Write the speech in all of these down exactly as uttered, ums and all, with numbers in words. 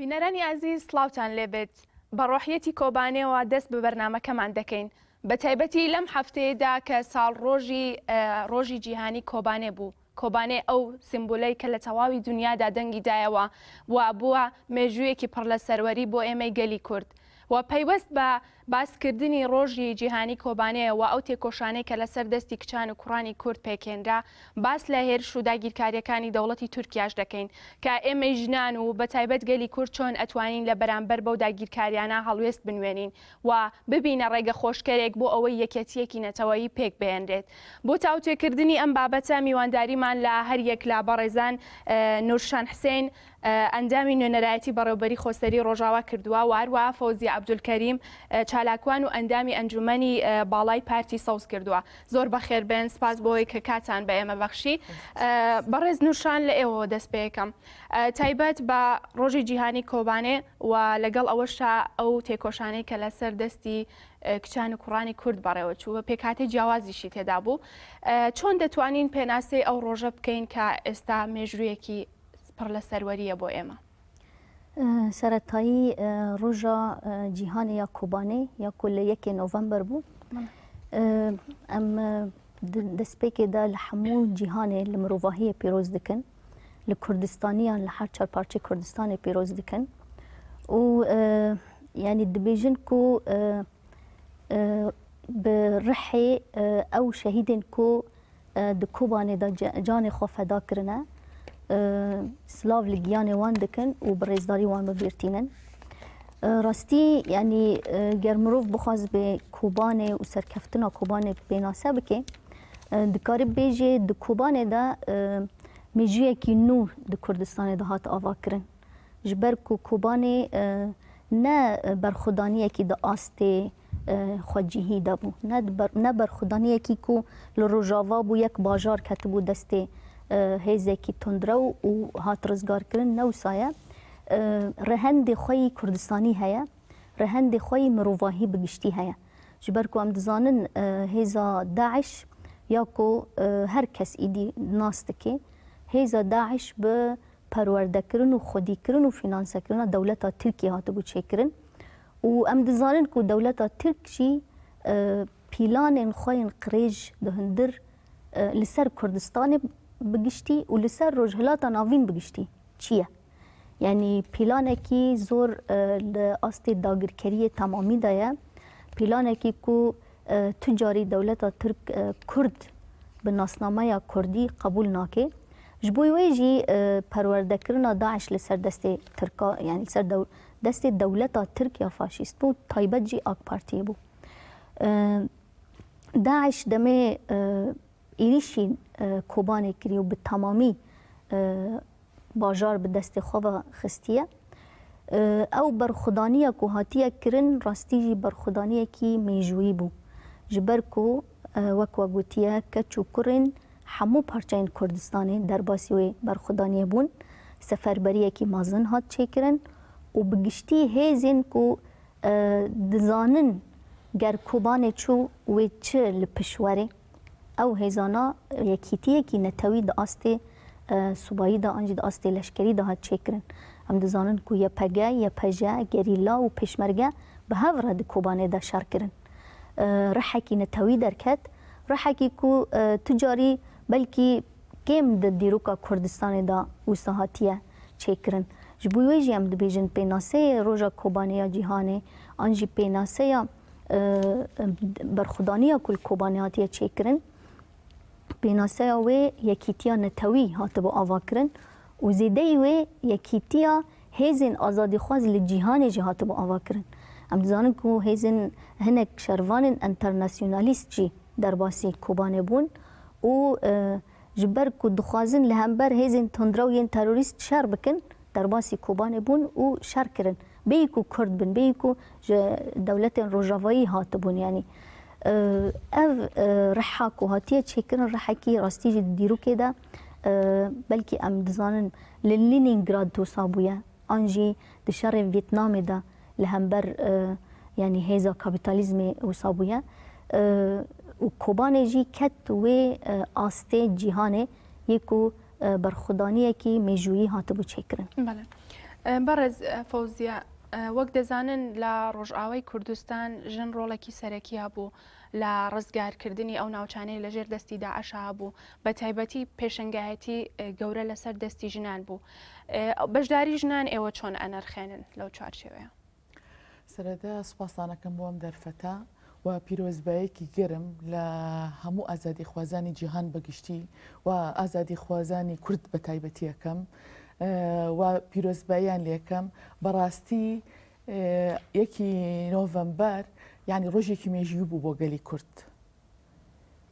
بینەرانی ئازیز، سڵاوتان لێبێت. بە ڕۆحیەتی کۆبانێەوە دەست بە بەرنامەکەمان دەکەین. بە تایبەتی لەم هەفتەیەدا کە ساڵ ڕۆژی، ئە، ڕۆژی جیهانی کۆبانێ بوو. کۆبانێ ئەو سیمبولەی کە لە تەواوی دنیادا دەنگی دایەوە و بووە مێژوویەکی پڕ لە سەروەری بۆ ئێمەی گەلی کورد. و پەیوەست بە باسکردنی ڕۆژی جیهانی کۆبانێ و ئەو تێکۆشانەی کە لەسەر دەستی کچان و کوڕانی کورد پێکهێنرا، باس لە هێرش و داگیرکاریەکانی دەوڵەتی تورکیاش دەکەین کە ئێمەی ژنان و بە تایبەت گەلی کورد چۆن ئەتوانین لە بەرامبەر بەو داگیرکاریانە هەڵوێست بنوێنین و ببینە ڕێگە خۆشکەرێک بۆ ئەوەی یەکێتیەکی نەتەوەیی پێک بهێنرێت. بۆ تاوتوێکردنی ئەم بابەتە میوانداریمان لە هەر یەک لە بەڕێزان، ئە، نورشان حسین، ئە، ئەندامی نوێنەرایەتی بەڕێوەبەری خۆسەری ڕۆژاوا کردووە و هەروەها فەوزیە عەبدولکەریم، ئە، چالاکوان و ئەندامی ئەنجومەنی، ئە، باڵای پارتی سەوز کردووە. زۆر بەخێر بێن، سپاس بۆ ئەوەی کە کاتان بە ئێمە بەخشی. ئە، بەڕێز نورشان، لە ئێوەوە دەست پێ یەکەم. ئە، تایبەت بە ڕۆژی جیهانی کۆبانێ و لەگەڵ ئەوەشا ئەو تێکۆشانەی کە لەسەر دەستی، ئە، کچان و کوڕانی کورد بەڕێوە چوو و پێکهاتەی جیاوازیشی تێدا بوو. ئە، چۆن دەتوانین پێناسەی ئەو ڕۆژە بکەین کە ئێستا مێژوویەکی پڕ لە سەروەریە بۆ ئێمە؟ ئە، سەرەتایی، ئە، ڕۆژا، ئە، جیهانێ یا کۆبانێ یا کو لە یەکێ نۆڤەمبەر بوو. بەڵێ. ئە، ئەم، ئە، د-، دەستپێکێدا لە هەموو جیهانێ لە مرۆڤاهیە پیرۆز دکن، لە کوردستانیان لە هەر چار پارچەی کوردستانێ پیرۆز دکن. و، ئە، یعنی دبێژن کو، ئە، ئە، bi rihê, ئە، ئەو şehîdên ku ئە، di Kobanê de ce-, canê xwe feda kirine, ئە، silav li giyanê wan dikin û bi rêzdarî wan bibîrtînin. ئە، rastî, yanî, ئە، ger mirov bixwaz bi Kobanê û serkeftina Kobanê pênase bike, ئە، dikare bêje di Kobanê de, ئە، mêjiyekî nû di Kurdistanê de hat avakirin. Ji ber ku Kobanê, e, ne berxwedaniyekî di astê, e, xwecihî de bû, ne di ber-, ne berxwedaniyekî ku li Rojava bû, yek bajar ketibû destê, e, hêzekî tundrew û hat rizgarkirin, ne wisa ye. E, rihendê xwe yî Kurdistanî heye, rihendê xwe yî mirovahî bi giştî heye. Ji ber ku em dizanin, e, hêza DAIŞ ya ku, e, her kes îdî nas dike, hêza DAIŞ bi perwerdekirin û xwedîkirin û fînansekirina dewleta Tirkiyê hatibû çêkirin. Û em dizanin ku dewleta Tirk jî, e, pîlanên xwe yên qirêj di hundir, e, li ser Kurdistanê bi giştî û li ser Rojhilata Navîn bi giştî çi ye? Yanî pîlanekî zor, e, li astê dagirkeriyê temamî de ye. Pîlanekî ku, e, tu carî dewleta Tirk, e, Kurd bi nasnameya Kurdî qebûl nake. Ji bo wê jî, e, perwerdekirina DAIŞ li ser destê Tirka, yanî li ser dew-, destê dewleta Tirk ya faşîst bû, taybet jî AK Partiyê bû. E, DAIŞ demê, e, êrîşî, e, Kobanê kiriye û bi temamî, e, bajar bi destê xwe ve xistiye. E, ew berxwedaniya ku hatiye kirin, rastî jî berxwedaniyekî mêjûyî bû. Ji ber ku, e, wek we gotiye, keç û kurên hemû parçeyên Kurdistanê derbasî wê berxwedaniyê bûn. Seferberiyekî mezin hat çêkirin û bi giştî hêzên ku, e, dizanin ger Kobanê çû wê çi li pişt werê. Ew hêzana yekîtiyekî netewî di astê, e, subayî de an jî di astê leşkerî de hat çêkirin. Em dizanin ku YPG, YPJ, gerîla û pêşmerge bi hev re di Kobanê de şer kirin. E, rihekî netewî derket, rihekî ku, e, tu carî belkî kêm di dîroka Kurdistanê de wisa hatiye çêkirin. Ji bo wê jî em dibêjin pênaseyê Roja Kobanê ya Cîhanê an jî pênaseya, e, berxwedaniya ku li Kobanê hatiye çêkirin, pênaseya wê yekîtiya netewî hatibû avakirin û zêdeyî wê yekîtiya hêzên azadîxwaz li cîhanê jî hatibû avakirin. Em dizanin ku hêzên hinek şervanên enternasyonalîst jî derbasî Kobanê bûn û, e, ji ber ku dixwazin li hember hêzên tundrew yên terorîst şer bikin, derbasî Kobanê bûn û şer kirin. Bêyî ku Kurd bin, bêyî ku ji dewletên Rojavayî hatibûn, yanî, e, ev, e, riha ku hatiye çêkirin, rihekî rastî jî di dîrokê de, e, belkî em dizanin li Leningrad wisa bûye, an jî di şerê Vîetnamê de li hember, e, yanî hêza kapîtalîzmê wisa bûye. E, û Kobanê jî ket wê, e, astê cîhanê yê ku, e, berxwedaniyekî mêjûyî hatibû çêkirin. Belê. بەڕێز فەوزیە، وەک دەزانن لە ڕۆژئاوای کوردستان ژن ڕۆڵێکی سەرەکی هەبوو لە ڕزگارکردنی ئەو ناوچانەی لە ژێر دەستی داعشا هەبوو، بە تایبەتی پێشەنگایەتی گەورە لەسەر دەستی ژنان بوو. بەشداری ژنان ئێوە چۆن ئەنرخێنن لەو چوارچێوەیە؟ سەرەتا سوپاسانەکەم بۆ ئەم دەرفەتە و پیرۆزبایەکی گەرم لە هەموو ئازادیخوازانی جیهان بەگشتی و ئازادیخوازانی کورد بە تایبەتیەکەم و پیرۆزباییان لێکەم. بەڕاستی یەکی نۆڤەمبەر یعنی ڕۆژێکی مێژووی بوو بۆ گەلی کورد.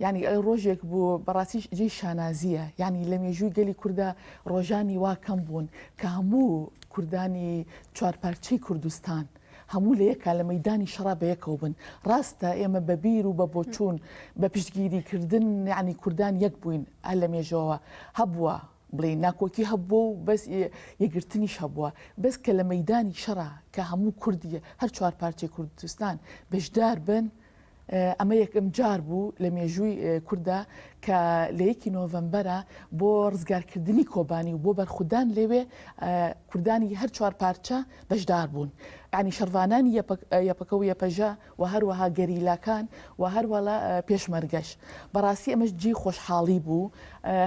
یعنی ئەو ڕۆژێک بوو بەڕاستی جێی شانازیە، یعنی لە مێژووی گەلی کووردا ڕۆژانی وا کەم بوون کە هەموو کوردانی چوارپارچەی کوردستان هەموو لە یەکا لە مەیدانی شەڕا بەیەکەوە بن. ڕاستە ئێمە بە بیر و بە بۆچوون بە پشتگیریکردن یعنی کوردان یەک بووین، هەر لە مێژەوە هەبووە بڵێ ناکۆکی هەبووە و بەس یەکگرتنیش هەبووە، بەس کە لە مەیدانی شەڕا کە هەموو کوردی هەر چوار پارچەی کوردستان بەشدار بن، ئەمە یەکەم جار بوو لە مێژووی کوردا کە لە یەکی نۆڤەمبەرە بۆ ڕزگارکردنی کۆبانی و بۆ بەرخودان لەوێ کوردانی هەر چوار پارچە بەشدار بوون. یعنی شەڕڤانانی یەپەکە و یەپەژە و هەروەها گەریلاکان و هەروەڵا پێشمەرگەش. بەڕاستی ئەمەش جێی خۆشحاڵی بوو.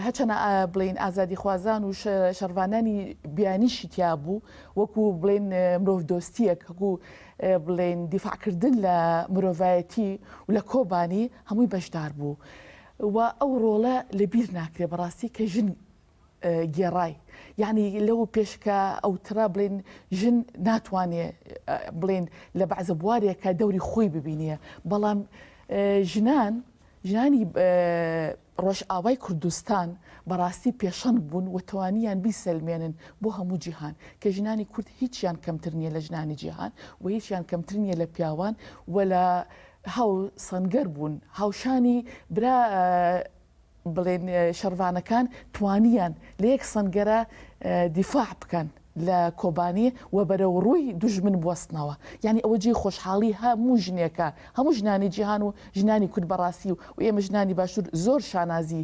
هەچەنە بڵێن ئازادیخوازان و شەڕڤانانی بیانیشی تیا بوو، وەکو بڵێن مرۆڤ دۆستیەک، وەکو بڵێن دیفاعکردن لە مرۆڤایەتی و لە کۆبانی هەمووی بەشدار بوو و ئەو ڕۆڵە لە بیر ناکرێ بەڕاستی کە ژن گێڕای. یعنی لەو پێشکە ئەو ترا بڵێن ژن ناتوانێ بڵێن لە بەعزە بوارێکە دەوری خۆی ببینیە، بەڵام ژنان ژنانی ڕۆژئاوای کوردستان بەڕاستی پێشەنگ بوون و توانیان بیسەلمێنن بۆ هەموو جیهان کە ژنانی کورد هیچیان کەمتر نییە لە ژنانی جیهان و هیچیان کەمتر نییە لە پیاوان و لە هاو سەنگەر بوون، هاوشانی برا بڵێن شەڕڤانەکان توانیان لە یەک سەنگەرە دیفاع بکەن لە کۆبانی و بەرەو ڕووی دوژمن بوەستنەوە. یعنی ئەوە جێی خۆشحاڵی هەموو ژنێکە، هەموو ژنانی جیهان و ژنانی کورد بەڕاستی و ئێمە ژنانی باشوور زۆر شانازی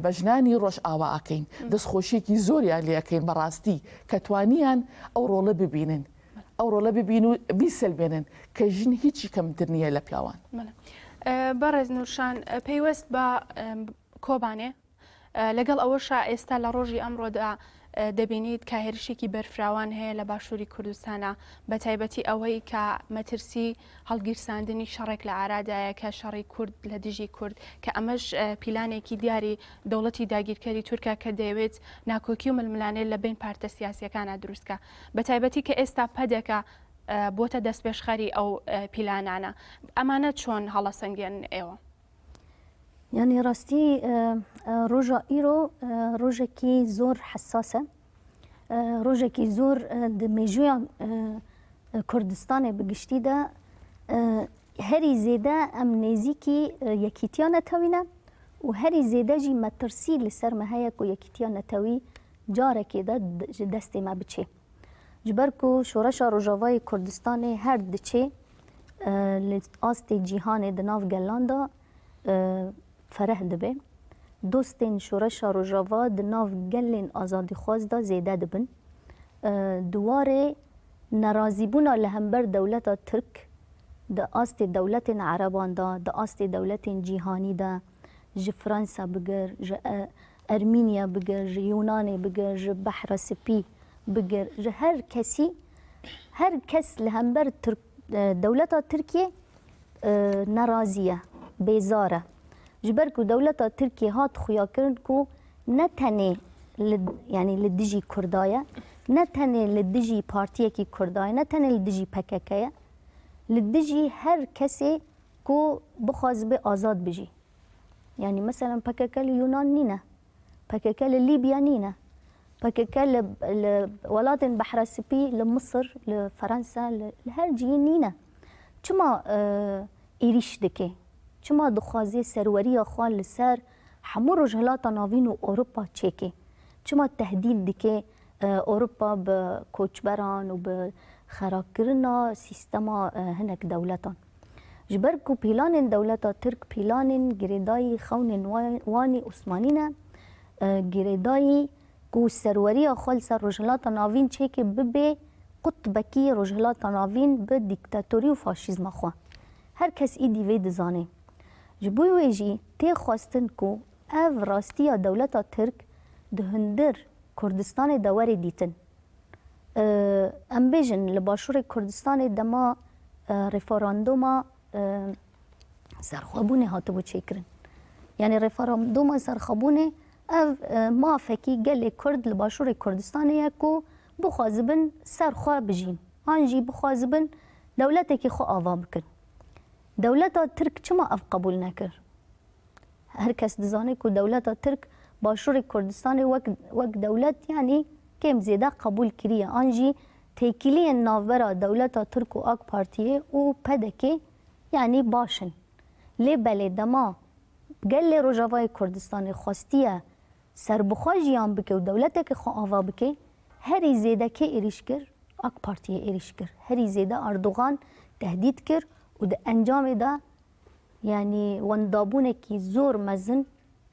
بە ژنانی ڕۆژئاوا ئەکەین. دەستخۆشیەکی زۆریان لێ ئەکەین بەڕاستی کە توانیان ئەو ڕۆڵە ببینن، ئەو ڕۆڵە ببین و بیسەلمێنن کە ژن هیچی کەمتر نییە لە پیاوان. بەڕێز نوشان، پەیوەست بە کۆبانێ، لەگەڵ ئەوەشا ئێستا لە ڕۆژی ئەمڕۆدا دەبینیت کە هێرشێکی بەرفراوان هەیە لە باشووری کوردستانا، بە تایبەتی ئەوەی کە مەترسی هەڵگیرساندنی شەڕێک لە ئارادایە کە شەڕی کورد لە دژی کورد، کە ئەمەش پیلانێکی دیاری دەوڵەتی داگیرکەری تورکە کە دەیەوێت ناکۆکی و ململانێ لە بین پارتە سیاسیەکانە دروستکە، بە تایبەتی کە ئێستا پەدەکە بۆتە دەستپێشخەری ئەو پیلانانە. ئەمانە چۆن هەڵەسەنگێن ئێوە؟ یانی ڕاستی ڕۆژا ئیرۆ ڕۆژێکی زۆر حساسە، ڕۆژێکی زۆر di mêjûya Kurdistanê bi giştî de herî zêde em nêzîkî yekîtiya netewî ne û herî zêde jî metirsî li ser me heye ku yekîtiya netewî carekê de ji destê me biçê. Ji ber ku Şoreşa Rojavayê Kurdistanê her diçê li astê cîhanê di nav gelan de fereh dibe. Dostên Şoreşa Rojava di nav gelên azadîxwaz de zêde dibin. Di warê nerazîbûna li hember dewleta Tirk di astê dewletên Ereban de, di astê dewletên cîhanî de, ji Fransa bigir, ji Ermîniya bigir, ji Yûnanê bigir, ji Behra Spî bigir, ji her kesî, her kes li hember Tirk, dewleta Tirkiyê nerazî ye, bêzar e. Ji ber ku dewleta Tirkiyê hat xuyakirin ku ne tenê li, yanî li dijî Kurda ye, ne tenê li dijî partiyekî Kurda ye, ne tenê li dijî P K K ye, li dijî her kesê ku bixwazibe azad bijî. Yanî meselen P K K li Yûnan nîne. P K K li Lîbya nîne. P K K li, li welatên Behra Spî, li Misir, li Ferensa, li, li her cihî nîne. Çima e, êrîş dike? Çima dixwaze serweriya xwe li ser hemû Rojhilata Navîn û Ewropa çêke? Çima tehdîd dike e, Ewropa bi koçberan û bi xerakirina sîstema e, hinek dewletan? Ji ber ku pîlanên dewleta Tirk pîlanên girêdayî xewnên wa-, Wanî Osmanî ne, e, girêdayî ku serweriya xwe li ser Rojhilata Navîn çêke, bibe qutbekî Rojhilata Navîn bi dîktatorî û faşîzma xwe. Her kes îdî vê dizane. Ji bo wê jî tê xwestin ku ev rastiya dewleta Tirk di hundir Kurdistanê de were dîtin. Em bêjin, li Başûrê Kurdistanê dema, e, referanduma, e, serxwebûnê hatibû çêkirin. Yanî referanduma serxwebûnê ev, e, mafekî gelê Kurd li Başûrê Kurdistanê ye ku bixwazibin ser xwe bijîn, an jî bixwazibin dewletekî xwe ava bikin. Dewleta Tirk çima ev qebûl nekir? Her kes dizane ku dewleta Tirk Başûrê Kurdistanê wek, wek dewlet, yanî kêm zêde qebûl kiriye. An jî têkiliyên navbera dewleta Tirk û AK Partiyê û P D K'ê, yanî baş in. Lê belê dema gelê Rojavayê Kurdistanê xwestiye serbixwe jiyan bike û dewleteke xwe ava bike, herî zêde kê êrîş kir? AK Partiyê êrîş kir. Herî zêde Erdogan tehdît kir û di encamê de, yanî wendabûnekî zor mezin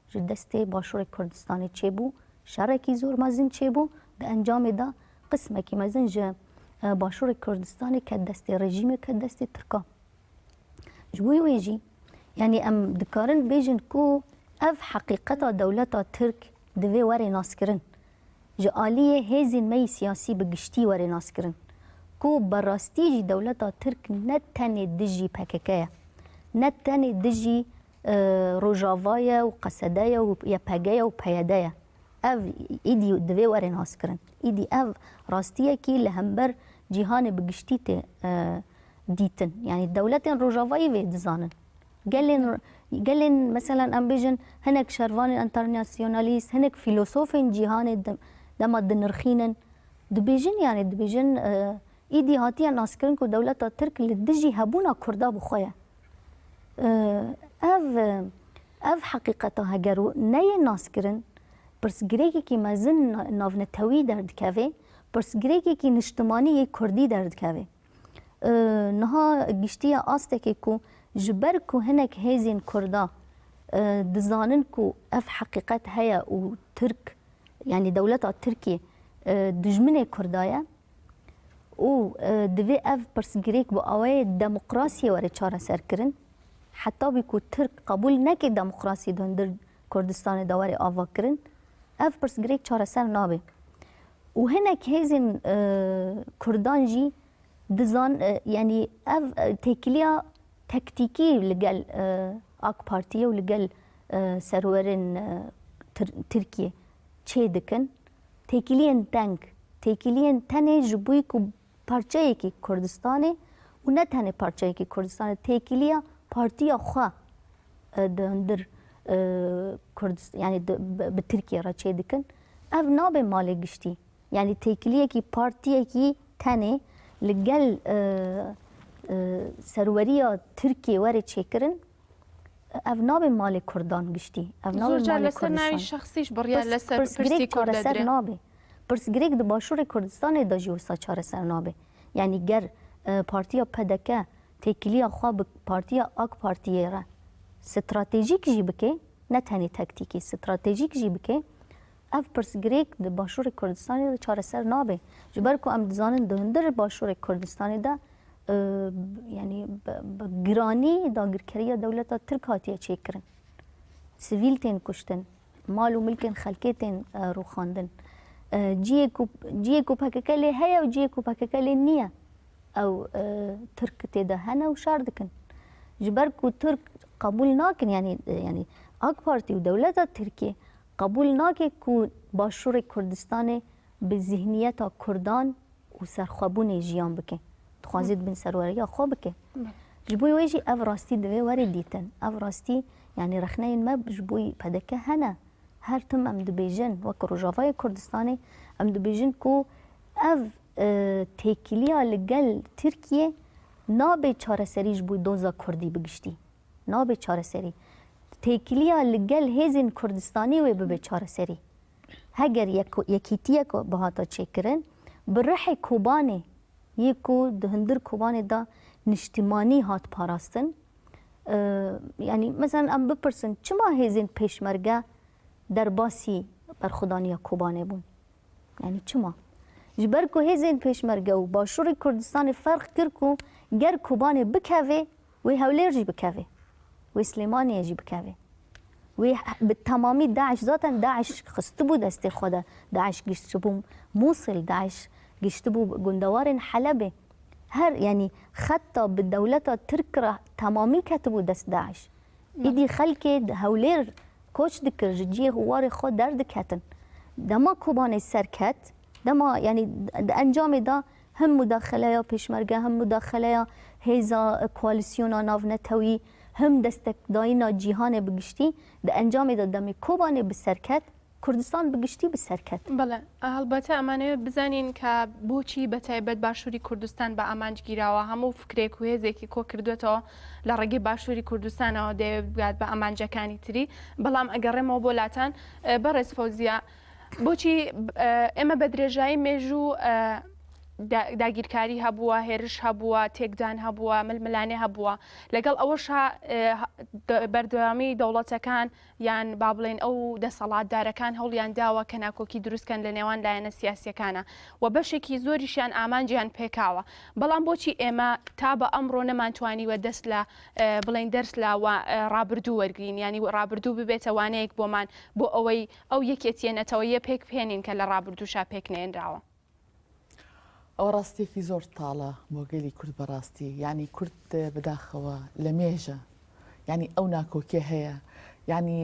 ji destê Başûrê Kurdistanê çêbû, şerekî zor mezin çêbû, di encamê de qismekî mezin ji, e, Başûrê Kurdistanê ket destê rejîmê, ket destê Tirkan. Ji bo wê jî, yanî em dikarin bêjin ku ev heqîqeta dewleta Tirk divê were naskirin. Ji aliyê hêzên me yî siyasî bi giştî were naskirin. Ku berastî jî dewleta Tirk ne tenê dijî P K K ye, ne tenê dijî, e, Rojava ye û Qesede ye û Y P G ye û P Y D ye. Ev îdî divê were naskirin. Îdî ev rastiyekî li hember cîhanê bi giştî tê, e, dîtin. Yanî dewletên Rojavayî vê dizanin. Gelên, gelên, meselen, em bêjin, hinek şervanên enternasyonalîst, hinek fîlosofên cîhanê de-, dema dinirxînin, dibêjin, yanî dibêjin, e, îdî hatiye naskirin ku dewleta Tirk li dijî hebûna Kurda bi xwe ye. E, ev, ev heqîqeta heger neyê naskirin, pirsgirêkekî mezin na-, navnetewî derdikeve, pirsgirêkekî niştimanî yê Kurdî derdikeve. E, niha giştiye astekê ku ji ber ku hinek hêzên Kurda, e, dizanin ku ev heqîqet heye û Tirk, yanî dewleta Tirkiyê, e, dijminê Kurda ye û, e, divê ev pirsgirêk bi awayê demokrasiyê were çareserkirin. Heta bî ku Tirk qebûl neke demokrasiyê di hundir Kurdistanê de were avakirin, ev pirsgirêk çareser nabe. Û hinek hêzên, e, Kurdan jî dizan, e, yanî ev, e, têkiliya tektîkî li gel, e, AK Partiyê û li gel, e, serwerên, e, Tir-, Tirkiyê çê dikin. Têkiliyên teng, têkiliyên tenê ji bo ku parçeyekî Kurdistanê û ne tenê parçeyekî Kurdistanê, têkiliya partiya xwe, e, di hundir, e, Kurdist-, yanî di, bi, bi Tirkiye re çê dikin. Ev nabe malê giştî. Yanî têkiliyekî partiyekî tenê li gel, e, e, serweriya Tirkiyê were çêkirin, ev nabe malê Kurdan giştî. Ev nabe Zor car malê li ser navî Kurdistanê. Şexsî ji biriya Pirs-, li ser pirsgirêk pirsî Kurda çareser dire. Nabe. Pirsgirêk di Başûrê Kurdistanê de jî wisa çareser nabe. Yanî ger, e, partiya P D K têkiliya xwe bi partiya AK Partiyê re stratejîk jî bike, ne tenê tektîkî, stratejîk jî bike, ev pirsgirêk di Başûrê Kurdistanê de çareser nabe. Ji ber ku em dizanin di hundir Başûrê Kurdistanê de, e, yanî bi, bi giranî dagirkeriya dewleta Tirk hatiye çêkirin. Sivîl tên kuştin, mal û milkên xelkê tên, e, rûxandin. E, ciyê ku, ciyê ku P K K lê heye û ciyê ku P K K lê niye, ew, e, Tirk tê de hene û şer dikin. Ji ber ku Tirk qebûl nakin, yanî, e, yanî AK Partî û dewleta Tirkiyê qebûl nake ku Başûrê Kurdistanê bi zihniyeta Kurdan û serxwebûnê jiyan bike. Dixwaze di bin serweriya xwe bike. Belê. Ji bo wê jî ev rastî divê were dîtin. Ev rastî, yanî rexneyên me ji bo P D K hene. Her tim em dibêjin, wek Rojavayê Kurdistanê, em dibêjin ku ev, e, têkiliya li gel Tirkiye nabe çareserî ji bo doza Kurdî bi giştî. Nabe çareserî. Têkiliya li gel hêzên Kurdistanî wê bibe çareserî. Heger yek-, yekîtiyek bihata çêkirin, bi rihê Kobanê yê ku di hundir Kobanê de niştimanî hat parastin, e, yanî, meselen, em bipirsin, çima hêzên pêşmerge derbasî berxwedaniya Kobanê bûn? Yani çima? Ji ber ku hêzên Pêşmerge û Başûrê Kurdistanê ferq kir ku ger Kobanê bikeve, wê Hewlêr jî bikeve, wê Silêmaniyê jî bikeve. Wê bi temamî DAIŞ, zaten DAIŞ xistibû destê xwe de. DAIŞ giştibû Mûsil, DAIŞ giştibû gundewarên Helebê. Her, yanî xeta bi dewleta Tirk re temamî ketibû dest DAIŞ. Îdî xelkê di Hewlêr koç dikir, ji cihê warê xwe derdiketin. Dema Kobanê serket, dema, yanî di encamê de him mudaxeleya Pêşmerge, him mudaxeleya hêza koalîsyona navnetewî, him destekdayîna cîhanê bi giştî, di encamê de demê Kobanê bi serket, Kurdistan bi giştî bi serket. بەڵێ، هەڵبەتە ئەمانەوێت بزانین کە بۆچی بە تایبەت باشووری کوردستان بە ئامانج گیراوە. هەموو فکرێک و هێزێکی کۆ کردوێتەوە لە ڕێگەی باشووری کوردستانەوە دەیەوێت بگات بە ئامانجەکانی تری. بەڵام ئەگەڕێمەوە بۆ لاتان، ئە، بەڕێز فەوزیە، بۆچی، ئە، ئێمە بە درێژایی مێژوو، ئە، دا-، داگیرکاری هەبووە، هێرش هەبووە، تێکدان هەبووە، ململانێ هەبووە. لەگەڵ ئەوەشا، ئە، هە-، دە-، بەردەوامی دەوڵەتەکان یان با بڵێن ئەو دەسەڵاتدارەکان هەوڵیان داوە کە ناکۆکی دروستکەن لە نێوان لایەنە سیاسیەکانە و بەشێکی زۆریشیان ئامانجیان پێکاوە. بەڵام بۆچی ئێمە تا بە ئەمڕۆ نەمانتوانیوە دەست لە، ئە، بڵێن دەرس لە وا-، ئە، ڕابردوو وەرگرین، یعنی ڕابردوو ببێتە وانەیەک بۆمان، بۆ ئەوەی ئەو یەکێتیە نەتەوەیە پێک بهێنین کە لە ڕابردووشا پێک نێنراوە؟ ئەوە ڕاستیەکی زۆر تاڵە بۆ گەلی کورد بەڕاستی. یعنی کورد بەداخەوە لە مێژە. یعنی ئەو ناکۆکیە هەیە. یعنی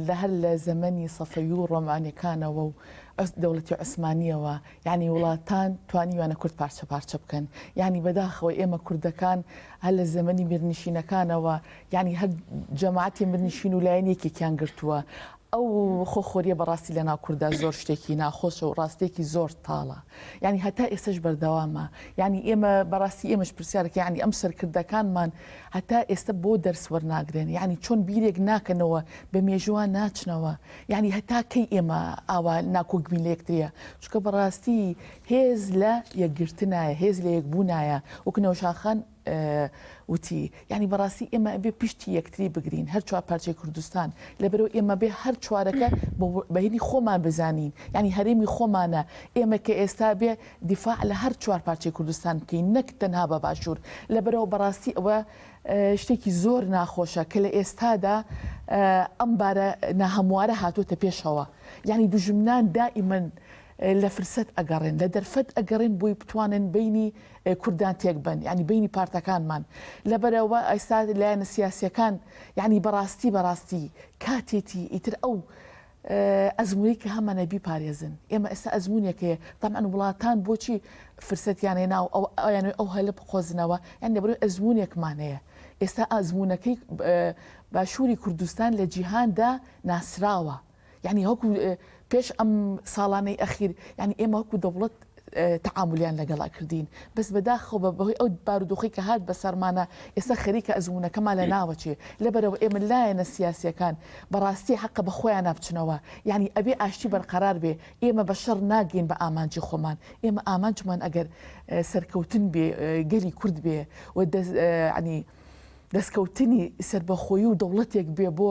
لە هەر لە زەمەنی سەفەوی و ڕۆمانیەکانەوە و عوس-، دەوڵەتی عوسمانیەوە، یعنی وڵاتان توانیوانە کورد پارچە پارچە بکەن. یعنی بەداخەوە ئێمە کوردەکان هەر لە زەمەنی میرنشینەکانەوە، یعنی هەر جەماعەتی میرنشین و لایەن یەکێکیان گرتووە. ئەو خۆخۆریە بەڕاستی لە ناو کووردا زۆر شتێکی ناخۆشە و ڕاستێکی زۆر تاڵە. یعنی هەتا ئێستەش بەردەوامە. یعنی ئێمە بەڕاستی ئێمەش پرسیارەکە، یعنی ئەم سەرکردەکانمان هەتا ئێستە بۆ دەرس وەرناگرن. یعنی چۆن بیرێک ناکەنەوە، بە مێژووان ناچنەوە؟ یعنی هەتا کەی ئێمە ئاوا ناکۆکبین لە یەکتریە؟ چونکە بەڕاستی هێز لە یەکگرتنایە، هێز لە یەکبوونایە. وەک نەوشاخان، ئە، وتی، یعنی بەڕاستی ئێمە ئەبێ پشتی یەکتری بگرین، هەر چوار پارچەی کوردستان، لەبەرەوە ئێمە بێ هەر چوارەکە بە، بە هینی خۆمان بزانین، یعنی هەرێمی خۆمانە. ئێمە کە ئێستا بێ دیفاع لە هەر چوار پارچەی کوردستان بکەین، نەک تەنها بە باشوور. لەبەرەوە بەڕاستی ئەوە، ئە، شتێکی زۆر ناخۆشە کە لە ئێستادا، ئە، ئەم بارە ناهەموارە هاتووتە پێشەوە. یعنی دوژمنان دائیمەن، ئە، لە فرسەت ئەگەڕێن، لە دەرفەت ئەگەڕێن بۆی بتوانن بینی، ئە، کوردان تێک بن، یعنی بینی پارتەکانمان. لەبەرەوە ئێستا لایەنە سیاسیەکان، یعنی بەڕاستی، بەڕاستی کاتێتی ئیتر ئەو، ئە، ئەزموونەی کە هەمانە بیپارێزن. ئێمە ئێستا ئەزموونێک هەیە. تەبعەن وڵاتان بۆچی فرسەتیان هێنا و ئەو، ئەویان ئەو هەلە بقۆزنەوە؟ یعنی لەبەرەوەی ئەزموونێکمان هەیە. ئێستا ئەزموونەکەی، ئە، باشووری کوردستان لە جیهاندا ناسراوە. یعنی وەکو، ئە، پێش ئەم ساڵانەی ئەخیر، یعنی ئێمە وەکو دەوڵەت، ئە، تەعامولیان لەگەڵا کردین. بەس بەداخەوە بە، بەهۆی ئەو بارودۆخی کە هات بەسەرمانە، ئێستا خەریکە ئەزموونەکەمان لە ناوەچێ. لەبەرەوە ئێمە لایەنە سیاسیەکان بەڕاستی حەقە بە خۆیان نابچنەوە. یعنی ئەبێ ئاشتی بەرقەرار بێ. ئێمە بە شەڕ ناگەین بە ئامانجی خۆمان. ئێمە ئامانجمان ئەگەر، ئە، سەرکەوتن بێ، ئە، گەلی کورد بێ و دەس-، ئە، یعنی دەستکەوتنی سەربەخۆیی و دەوڵەتێک بێ بۆ،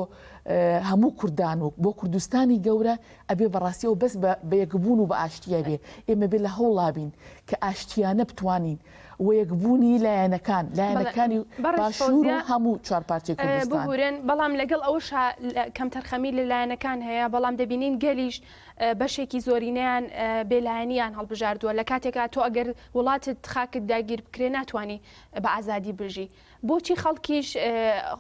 ئە، هەموو کوردان و بۆ کوردستانی گەورە، ئەبێ بەڕاستیەوە بەس بە، بە یەکبوون و بە ئاشتیە بێ. ئێمە بێ لە هەوڵا بین کە ئاشتیانە بتوانین و یەکبوونی لایەنەکان، لایەنەکانی بەڵێ، بەڕێز باشوور و فەوزیە، هەموو چوار پارچەی ئە، کوردستان. ببوورێن، بەڵام لەگەڵ ئەوەشا لە، کەمتەرخەمی لە لایەنەکان هەیە، بەڵام دەبینین گەلیش، ئە، بەشێکی زۆرینەیان، ئە، بێلایەنیان هەڵبژاردووە. لە کاتێکا تۆ ئەگەر وڵاتت، خاکت داگیر بکرێ، ناتوانی بە ئازادی بژی. بۆچی خەڵکیش، ئە،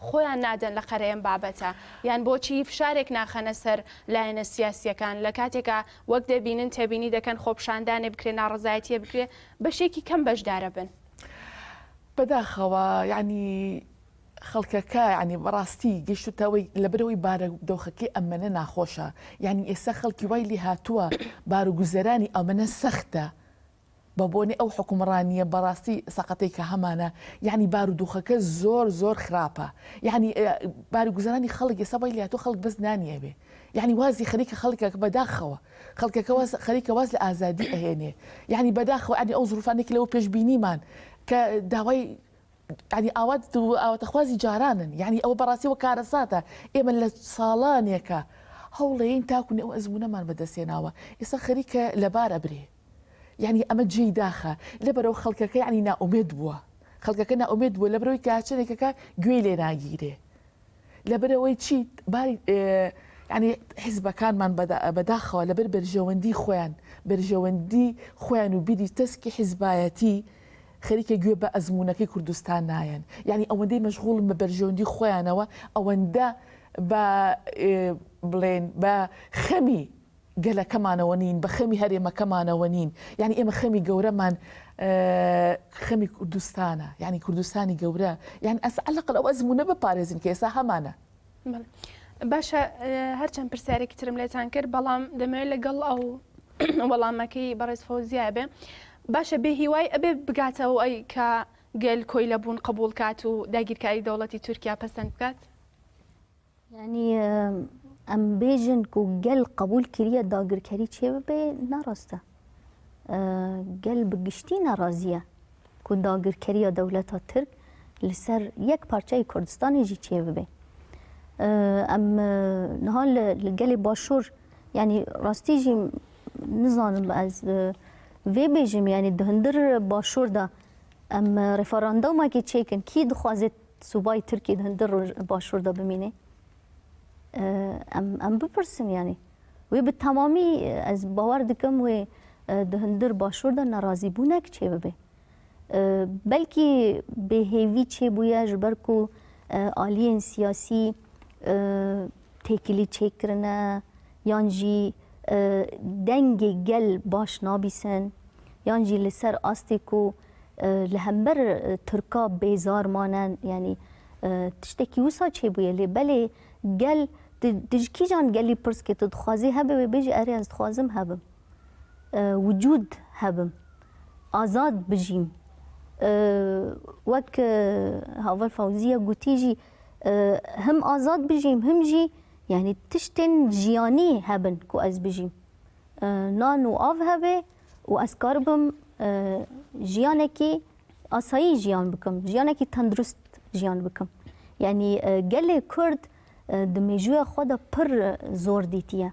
خۆیان نادەن لە قەرەی ئەم بابەتە؟ یان بۆچی فشارێک ناخەنە سەر لایەنە سیاسیەکان لە کاتێکا وەک دەبینن تێبینی دەکەن خۆپشاندانێ بکرێ، ناڕەزایەتیە بکرێ، بەشێکی کەم بەشدارە بن؟ بەداخەوە، یعنی خەڵکەکە، یعنی بەڕاستی گەشتوتەوەی لەبەرەوەی بارە دۆخەکەی ئەمەنە ناخۆشە. یعنی ئێستا خەڵکی وای لێ هاتووە بارگوزەرانی ئەمەنە سەختە. بە بۆنەی ئەو حکومڕانیە بەڕاستی سەقەتەی کە هەمانە، یعنی بارودۆخەکە زۆر، زۆر خراپە. یعنی، ئە، بارگوزەرانی خەڵک ئێستا بای لاتۆ خەڵک بەس نانیەوێ. یعنی وازی خەریکە خەڵکە کە بەداخەوە. خەڵکەکە واز، خەریکە واز لە ئازادی ئەهێنێ. یعنی بەداخەوە، یعنی ئەو زروفانێکی لەوە پێش بینیمان کە داوای یعنی ئاوات و ئاواتەخوازی جارانن. یعنی ئەوە بەڕاستی وە کارەساتە. ئێمە لە ساڵانێکە هەوڵەیەین تاکو ئەو ئەزموونەمان بەدەستهێناوە، ئێستا خەریکە لەبار ئەبرێ. یعنی ئەمە جێی داخە، لەبەرەوە خەڵکەکە یعنی نائومێد بووە. خەڵکەکە نائومێد بووە لەبەرەوەی کە هاچنێکەکە گوێی لێ ناگیرێ. لەبەرەوەی چی؟ باری، ئێ، یعنی حیزبەکانمان بەدا-، بەداخەوە لەبەر بەرژەوەندی خۆیان، بەرژەوەندی خۆیان و بیری تەسکی حیزبایەتی خەریکە گوێ بە ئەزموونەکەی کوردستان نایەن. یعنی ئەوەندەی مەشغوڵن بە بەرژەوەندی خۆیانەوە، ئەوەندە بە، ئێ، بڵێن، بە خەمی گەلەکەمانەوە نین، بە خەمی هەرێمەکەمانەوە نین. یعنی ئێمە خەمی گەورەمان، ئێ، خەمی کوردستانە، یعنی کوردستانی گەورە. یعنی ئەس عەلەقل ئەو ئەزموونە بپارێزین کە ئێستا هەمانە. بەڵێ. باشە، ئێ، هەرچەند پرسیارێکی ترم لێتان کرد، بەڵام دەمەوێت لەگەڵ ئەو وەڵامەکەی بەڕێز فەوزیایە بێ. باشە، بێ هیوای ئەبێ بگاتەوە ئەی کە گەل کۆیلە بوون قبول کات و داگیرکاری دەوڵەتی تورکیا پەسەند بکات؟ یعنی، ئێ، ئەم بێژن کو گەل قبول کریە داگیرکاری چێ ببێ، ناڕاستە. ئێ، گەل بە گشتی ناڕازیە کو داگیرکریە دەولەتا ترک لەسەر یەک پارچەی کوردستانی جی چێ ببێ. ئێ، ئەم، ئێ، نها لە، لە گەلێ باشوور، یعنی ڕاستی جی نزانم، ئەز، ئێ، vê bêjim, یعنی دهندر باشوور da ئەم ڕێفەراندۆمەکی چێکن، کî dixwazê Sûbayî Tirkî di hundir roj-, başûr de bimînê? Em, em bipirsin, yanî. Wê bi temamî, ez bawer dikim, wê, e, di hundir başûr de nerazîbûnek çêbibe. E, belkî bêhêvî çêbûye ji ber ku, e, aliyên siyasî, e, têkilî çêkirine, yan jî, e, dengê gel baş nabîsin, yan jî li ser astê ku, e, li hember, e, Tirka bêzar mane, yanî, e, tiştekî wisa çêbûye. Lê belê gel, tu, tu ji kîjan gelî pirs ke tu dixwazî hebe, wê bêjî, erê, ez dixwazim hebim. E, wicûd hebim. Azad bijîm. E, wek, e, Havel Fewziye gotî jî, e, him azad bijîm, him jî, yanî, tiştên jiyanî hebin ku ez bijîm. E, nan û av hebe û ez karibim, e, jiyanekî asayî jiyan bikim, jiyanekî tendurist jiyan bikim. Yanî, e, gelê Kurd, e, di mêjûya xwe de pir, e, zor dîtiye.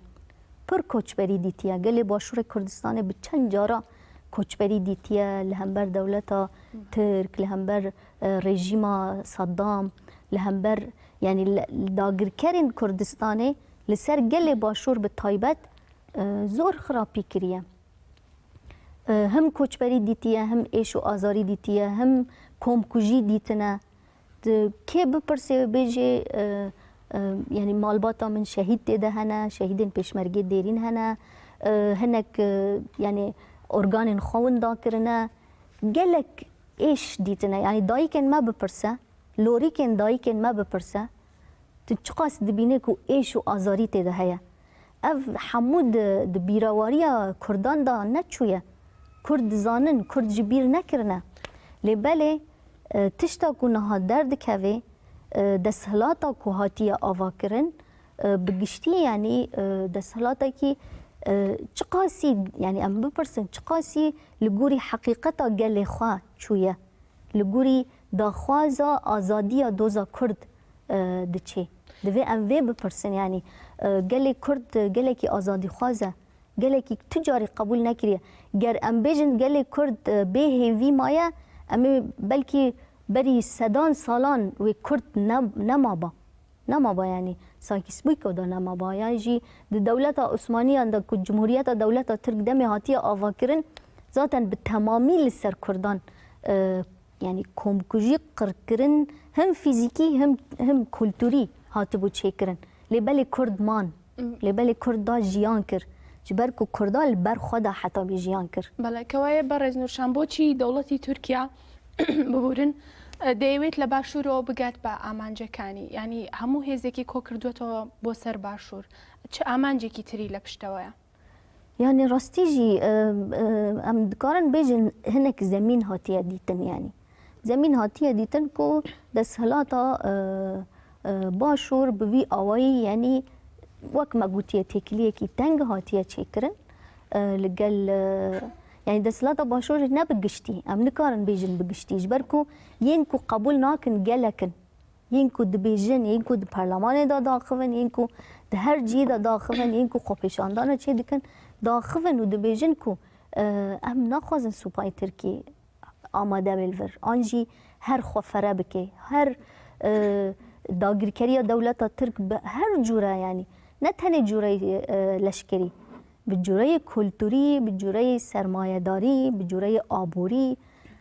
Pir koçberî dîtiye. Gelê Başûrê Kurdistanê bi çend cara koçberî dîtiye li hember dewleta Tirk, li hember, e, rejîma Saddam, li hember, yanî li, li dagirkerên Kurdistanê li ser gelê Başûr bi taybet, e, zor xirapî kiriye. E, him koçberî dîtiye, him êş û azarî dîtiye, him komkujî dîtine. Di kê bipirsê bêjê, e, e, yanî malbata min şehîd tê de hene, şehîdên pêşmergê dêrîn hene, e, hinek, e, yanî organên xwe winda kirine. Gelek êş dîtine. Yanî dayikên me bipirse, lorîkên dayikên me bipirse, tu çiqas dibînê ku êş û azarî tê de heye. Ev hemû di, di bîrawariya Kurdan de neçûye. Kurd dizanin, Kurd ji bîr nekirine. Lê belê, e, tişta ku niha derdikeve, e, desthilata ku hatiye avakirin, e, bi giştî, yanî, e, desthilatekî, e, çiqasî, yanî em bipirsin, çiqasî li gorî heqîqeta gelê xwe çûye. Li gorî daxwaza azadiya doza Kurd, e, diçê. Divê em vê bipirsin, yanî, e, gelê Kurd, e, gelekî azadîxwaz e, gelekî tu carî qebûl nekiriye. Ger em bêjin gelê Kurd, e, bê hêvî maye, em ê belkî berî sedan salan wê Kurd ne, nemaba. Nemaba, yanî sankî spûyko da nemaba. Yan jî di dewleta Osmaniyan de ku Cumhuriyeta Dewleta Tirk demê hatiye avakirin, zaten bi temamî li ser Kurdan, e, yanî komkujî, qirkirin, him fîzîkî, him, him kulturî hatibû çêkirin. Lê belê Kurd man. Lê belê Kurd da jiyan kir. Ji ber ku Kurda li ber xwe da heta bî jiyan kir. Belê, kewayê berêz Nûrşan, بۆچی دەوڵەتی تورکیا، ببورن، دەیەوێت لە باشوورەوە بگات بە ئامانجەکانی؟ یعنی هەموو هێزێکی کۆ کردووەتەوە بۆ سەر باشوور. چ ئامانجێکی تری لە پشتەوەیە؟ یعنی ڕاستی jî, e, e, em dikarin bêjin hinek zemîn hatiye dîtin, yanî. Zemîn hatiye dîtin ku desthilata, e, e, Başûr bi vî awayî, yanî wek me gotiye têkiliyekî teng hatiye çêkirin, e, li gel, e, yanî desthilata Başûrê ne bi giştî, em nikarin bêjin bi giştî, ji ber ku yên ku qebûl nakin gelek in. Yên ku dibêjin, yên ku di perlemanê de daxivin, yên ku di her cihê de daxivin, yên ku xwepêşandana çê dikin, daxivin û dibêjin ku, e, em naxwazin supayê Tirkî amade bê li vir. An jî her xwe fere bike. Her, e, dagirkeriya dewleta Tirk bi her cûre, yanî ne tenê cûreyê, e, leşkerî, bi cûreyê kulturî, bi cûreyê sermayedarî, bi cûreyê aborî,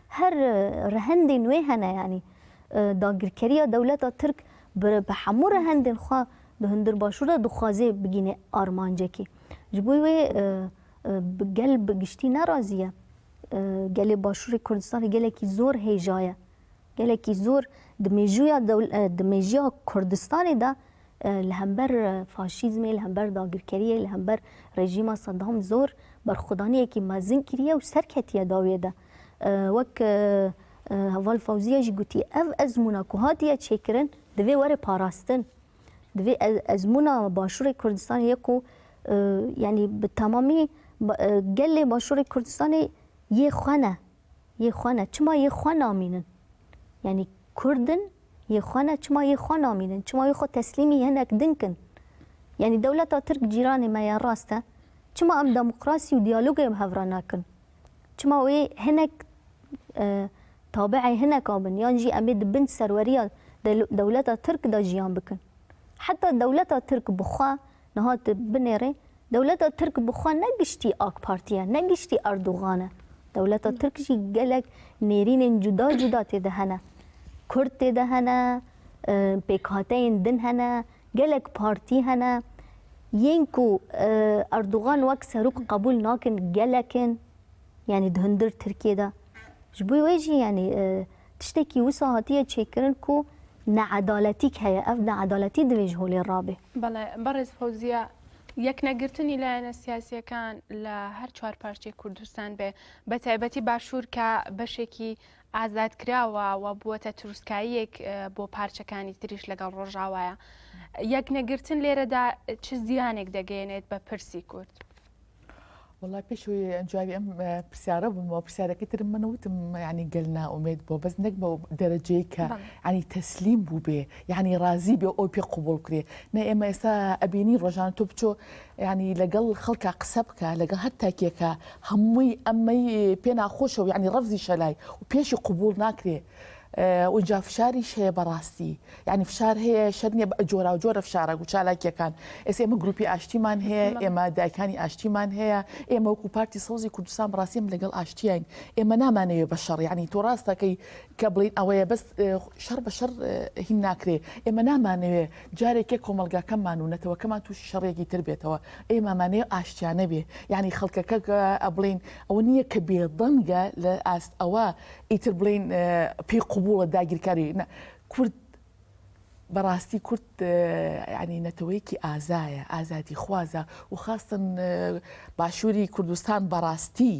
her, e, rihendên wê hene, yanî, e, dagirkeriya dewleta Tirk bi, bi hemû rihendên xwe di hundir başûr de dixwaze bigîne armancekî. Ji bo wê, e, e, bi gel bi giştî nerazî ye. E, gelê Başûrê Kurdistanê gelekî zor hêja ye. Gelekî zor di mêjûya dewl-, e, di mêjiya Kurdistanê de, e, li hember, e, faşîzmê, li hember dagirkeriyê, li hember rejîma Saddam zor berxwedaniyekî mezin kiriye û serketiye dawiyê de. E, wek, e, e, heval Fewziye jî gotî, ev ezmûna ku hatiye çêkirin, divê were parastin. Divê ez-, ezmûna Başûrê Kurdistanê ye ku, e, yanî bi temamî ba-, e, gelê Başûrê Kurdistanê yê xwe ne. Yê xwe ne. Çima yê xwe namînin? Yanî Kurd in, yê xwe ne. Çima yê xwe namînin? Çima yê xwe teslîmî hinek din kin? Yanî dewleta Tirk cîranê me ye, rast e. Çima em demokrasî û diyalogê bi hev re nakin? Çima wê hinek, e, tabi'ê hineka bin? Yan jî em ê di bin serweriya del-, dewleta Tirk de jiyan bikin? Heta dewleta Tirk bi xwe niha tu binêrê, dewleta Tirk bi xwe ne giştî AK Partî ye, ne giştî Erdogan e. Dewleta Tirk jî gelek nêrînên cuda cuda tê de hene. Kurd tê de hene, e, pêkhateyên din hene, gelek partî hene. Yên ku, e, Erdogan wek serok qebûl nakin, gelek in. Yanî di hundir Tirkiyê de. Ji bo wê jî, yanî, e, tiştekî wisa hatiye çêkirin ku needaletîk heye. Ev needaletî divê ji holê rabe. بەڵێ، بەڕێز فەوزیە، یەکنەگرتنی لایەنە سیاسیەکان لە هەر چوار پارچەی کوردستان بێ، بە تایبەتی باشوور کە بەشێکی ئازادکراوە و بووەتە تروسکاییەک، ئە، بۆ پارچەکانی تریش لەگەڵ ڕۆژاوایە. یەکنەگرتن لێرەدا چ زیانێک دەگەیەنێت بە پرسی کورد؟ وەڵا پێش ئەوەی جوابی ئەم، ئە، پرسیارە بم، و پرسیارەکەی ترم من وتم، یعنی گەل نائومێد بوو، بەس نەک بە دەرەجەیە کە، بەڵێ. یعنی تەسلیم بوو بێ، یعنی ڕازی بێ ئەو پێ قبول کرێ. نە ئێمە ئێستا ئەبینی ڕۆژان تۆ بچۆ، یعنی لەگەڵ خەڵکا قسە بکە، لەگەڵ هەر تاکێکە هەمووی ئەمەی پێ ناخۆشە و یعنی ڕەفزی شەلای و پێشی قبول ناکرێ. ئە، ئونجا فشاریش هەیە بەڕاستی. یعنی فشار هەیە، شەر نییە بە جۆرا و جۆرە فشارە و چالاکیەکان. ئێستا ئێمە گروپی ئاشتیمان هەیە، بەڵێ. ئێمە دایکانی ئاشتیمان هەیە، ئێمە وەکو پارتی سەوزی کوردستان بەڕاستی ئێمە لەگەڵ ئاشتیاین. ئێمە نامانەوێ بە شەڕ، یعنی تۆ ڕاستەکەی کە بڵین ئەوەیە، بەس، ئە، شەڕ بە شەڕ، ئە، هین ناکرێ. ئێمە نامانەوێ جارێکێ کۆمەلگاکەمان و نەتەوەکەمان تووشی شەڕێکی تر بێتەوە. ئێمە مانەوێ ئاشتیانە بێ. یعنی خەڵکەکە کە ئەبڵین ئەوە نییە کە بێدەنگە لە ئاست ئەوە ئیتر بڵین، ئە، پێی قبوڵە داگیرکاری. نە، کورد بەڕاستی کورد، ئە، یعنی نەتەوەیەکی ئازایە، ئازادی خوازە و خاستن، ئە، باشووری کوردستان بەڕاستی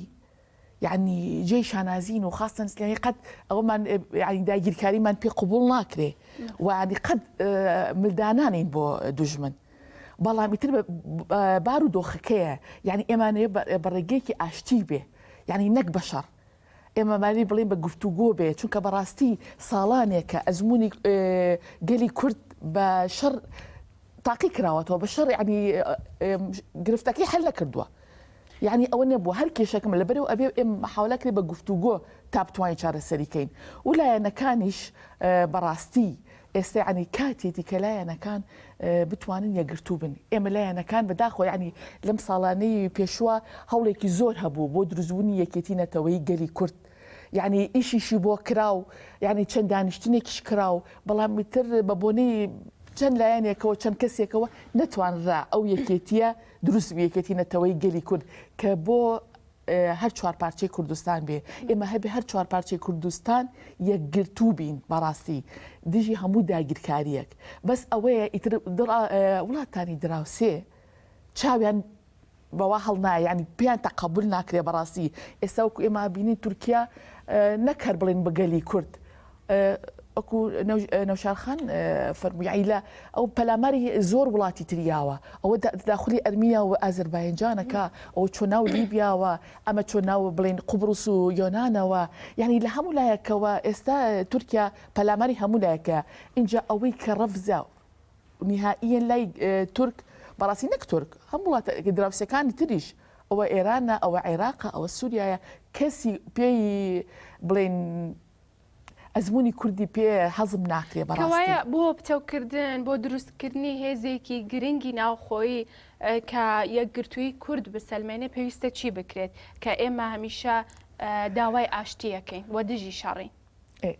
یعنی جێی شانازین و خاستن سلێنی قەت ئەوەمان، ئە، یعنی داگیرکاریمان پێ قبول ناکرێ و یعنی قەت، ئە، ملدانانین بۆ دوژمن. بەڵام ئیتر بە، بە، بار و دۆخەکەیە، یعنی ئێمانەیە بە، بە ڕێگەیەکی ئاشتی بێ، یعنی نەک بە شەڕ. ئێمە مالی بڵێن بە گفتوگۆ بێ، چونکە بەڕاستی ساڵانێکە ئەزموونی، ئێ، گەلی کورد بە شەڕ تاقی کراوەتەوە، بە شەڕ، یعنی، ئێ، گرفتەکەی حل نەکردووە. یعنی ئەوە نەبووە، هەر کێشەکەم لە بەرەو ئەبێ ئێمە محاولە کرێ بە گفتوگۆ تا بتوانین چارەسەری کەین. و لایەنەکانیش، ئێ، بەڕاستی ئێستا، یعنی، کاتێتی کە لایەنەکان، ئێ، بتوانن یەکگرتوو بن. ئێمە لایەنەکان بەداخەوە، یعنی، لەم ساڵانەی پێشووە هەوڵێکی زۆر هەبوو بۆ دروستبوونی یەکێتی نەتەوەی گەلی کورد. یعنی، ئیشیشی بۆ کراو، یعنی، چەند دانیشتنێکیش کراو، بەڵام ئیتر بە بۆنەی چەند لایەنێکەوە، چەند کەسێکەوە نەتوانرا ئەو یەکێتیە دروست بێ، یەکێتی نەتەوەی گەلی کورد کە بۆ، ئێ، هەر چوار پارچەی کوردستان بێ. ئێمە هەبێ هەر چوار پارچەی کوردستان یەکگرتوو بین بەڕاستی دژی هەموو داگیرکاریەک. بەس ئەوەیە ئیتر دڕا-، ئێ، وڵاتانی دراوسێ چاویان بەوە هەڵنایە، یعنی پێیان تەقەبول ناکرێ بەڕاستی. ئێستا وەکو ئێمە بینین تورکیا، ئێ، نەک هەر بڵێن بە گەلی کورد، ئێ، وەکو نەوشارخان فەرمووی، لە ئەو پەلاماری زۆر وڵاتی تریاوە، ئەوە تداخلی ئەرمیا و ئازربایجانەکە، ئەو چۆ ناو لیبیاوە، ئەمە چۆ ناو بڵین قوبرس و یۆنانەوە. یعنی لە هەموو لایەکەوە ئێستا تورکیا پەلاماری هەموو لایەکە. اینجا ئەوەی کە ڕەفزە نهائیەن لای تورک، بەڕاستی نەک تورک، هەم وڵاتە دراوسەکانی تریش، ئەوە ئێرانە، ئەوە عێراقە، ئەوە سووریایە، کەسی پێی بڵێن ئەزموونی کوردی پێ هەزم ناکرێ بەڕاستی. کەوایە بۆ پتەوکردن، بۆ دروستکردنی هێزێکی گرنگی ناوخۆیی کە یەکگرتووی کورد بسەلمێنێ، پێویستە چی بکرێت کە ئێمە هەمیشە داوای ئاشتیەکەین و دژی شەڕین؟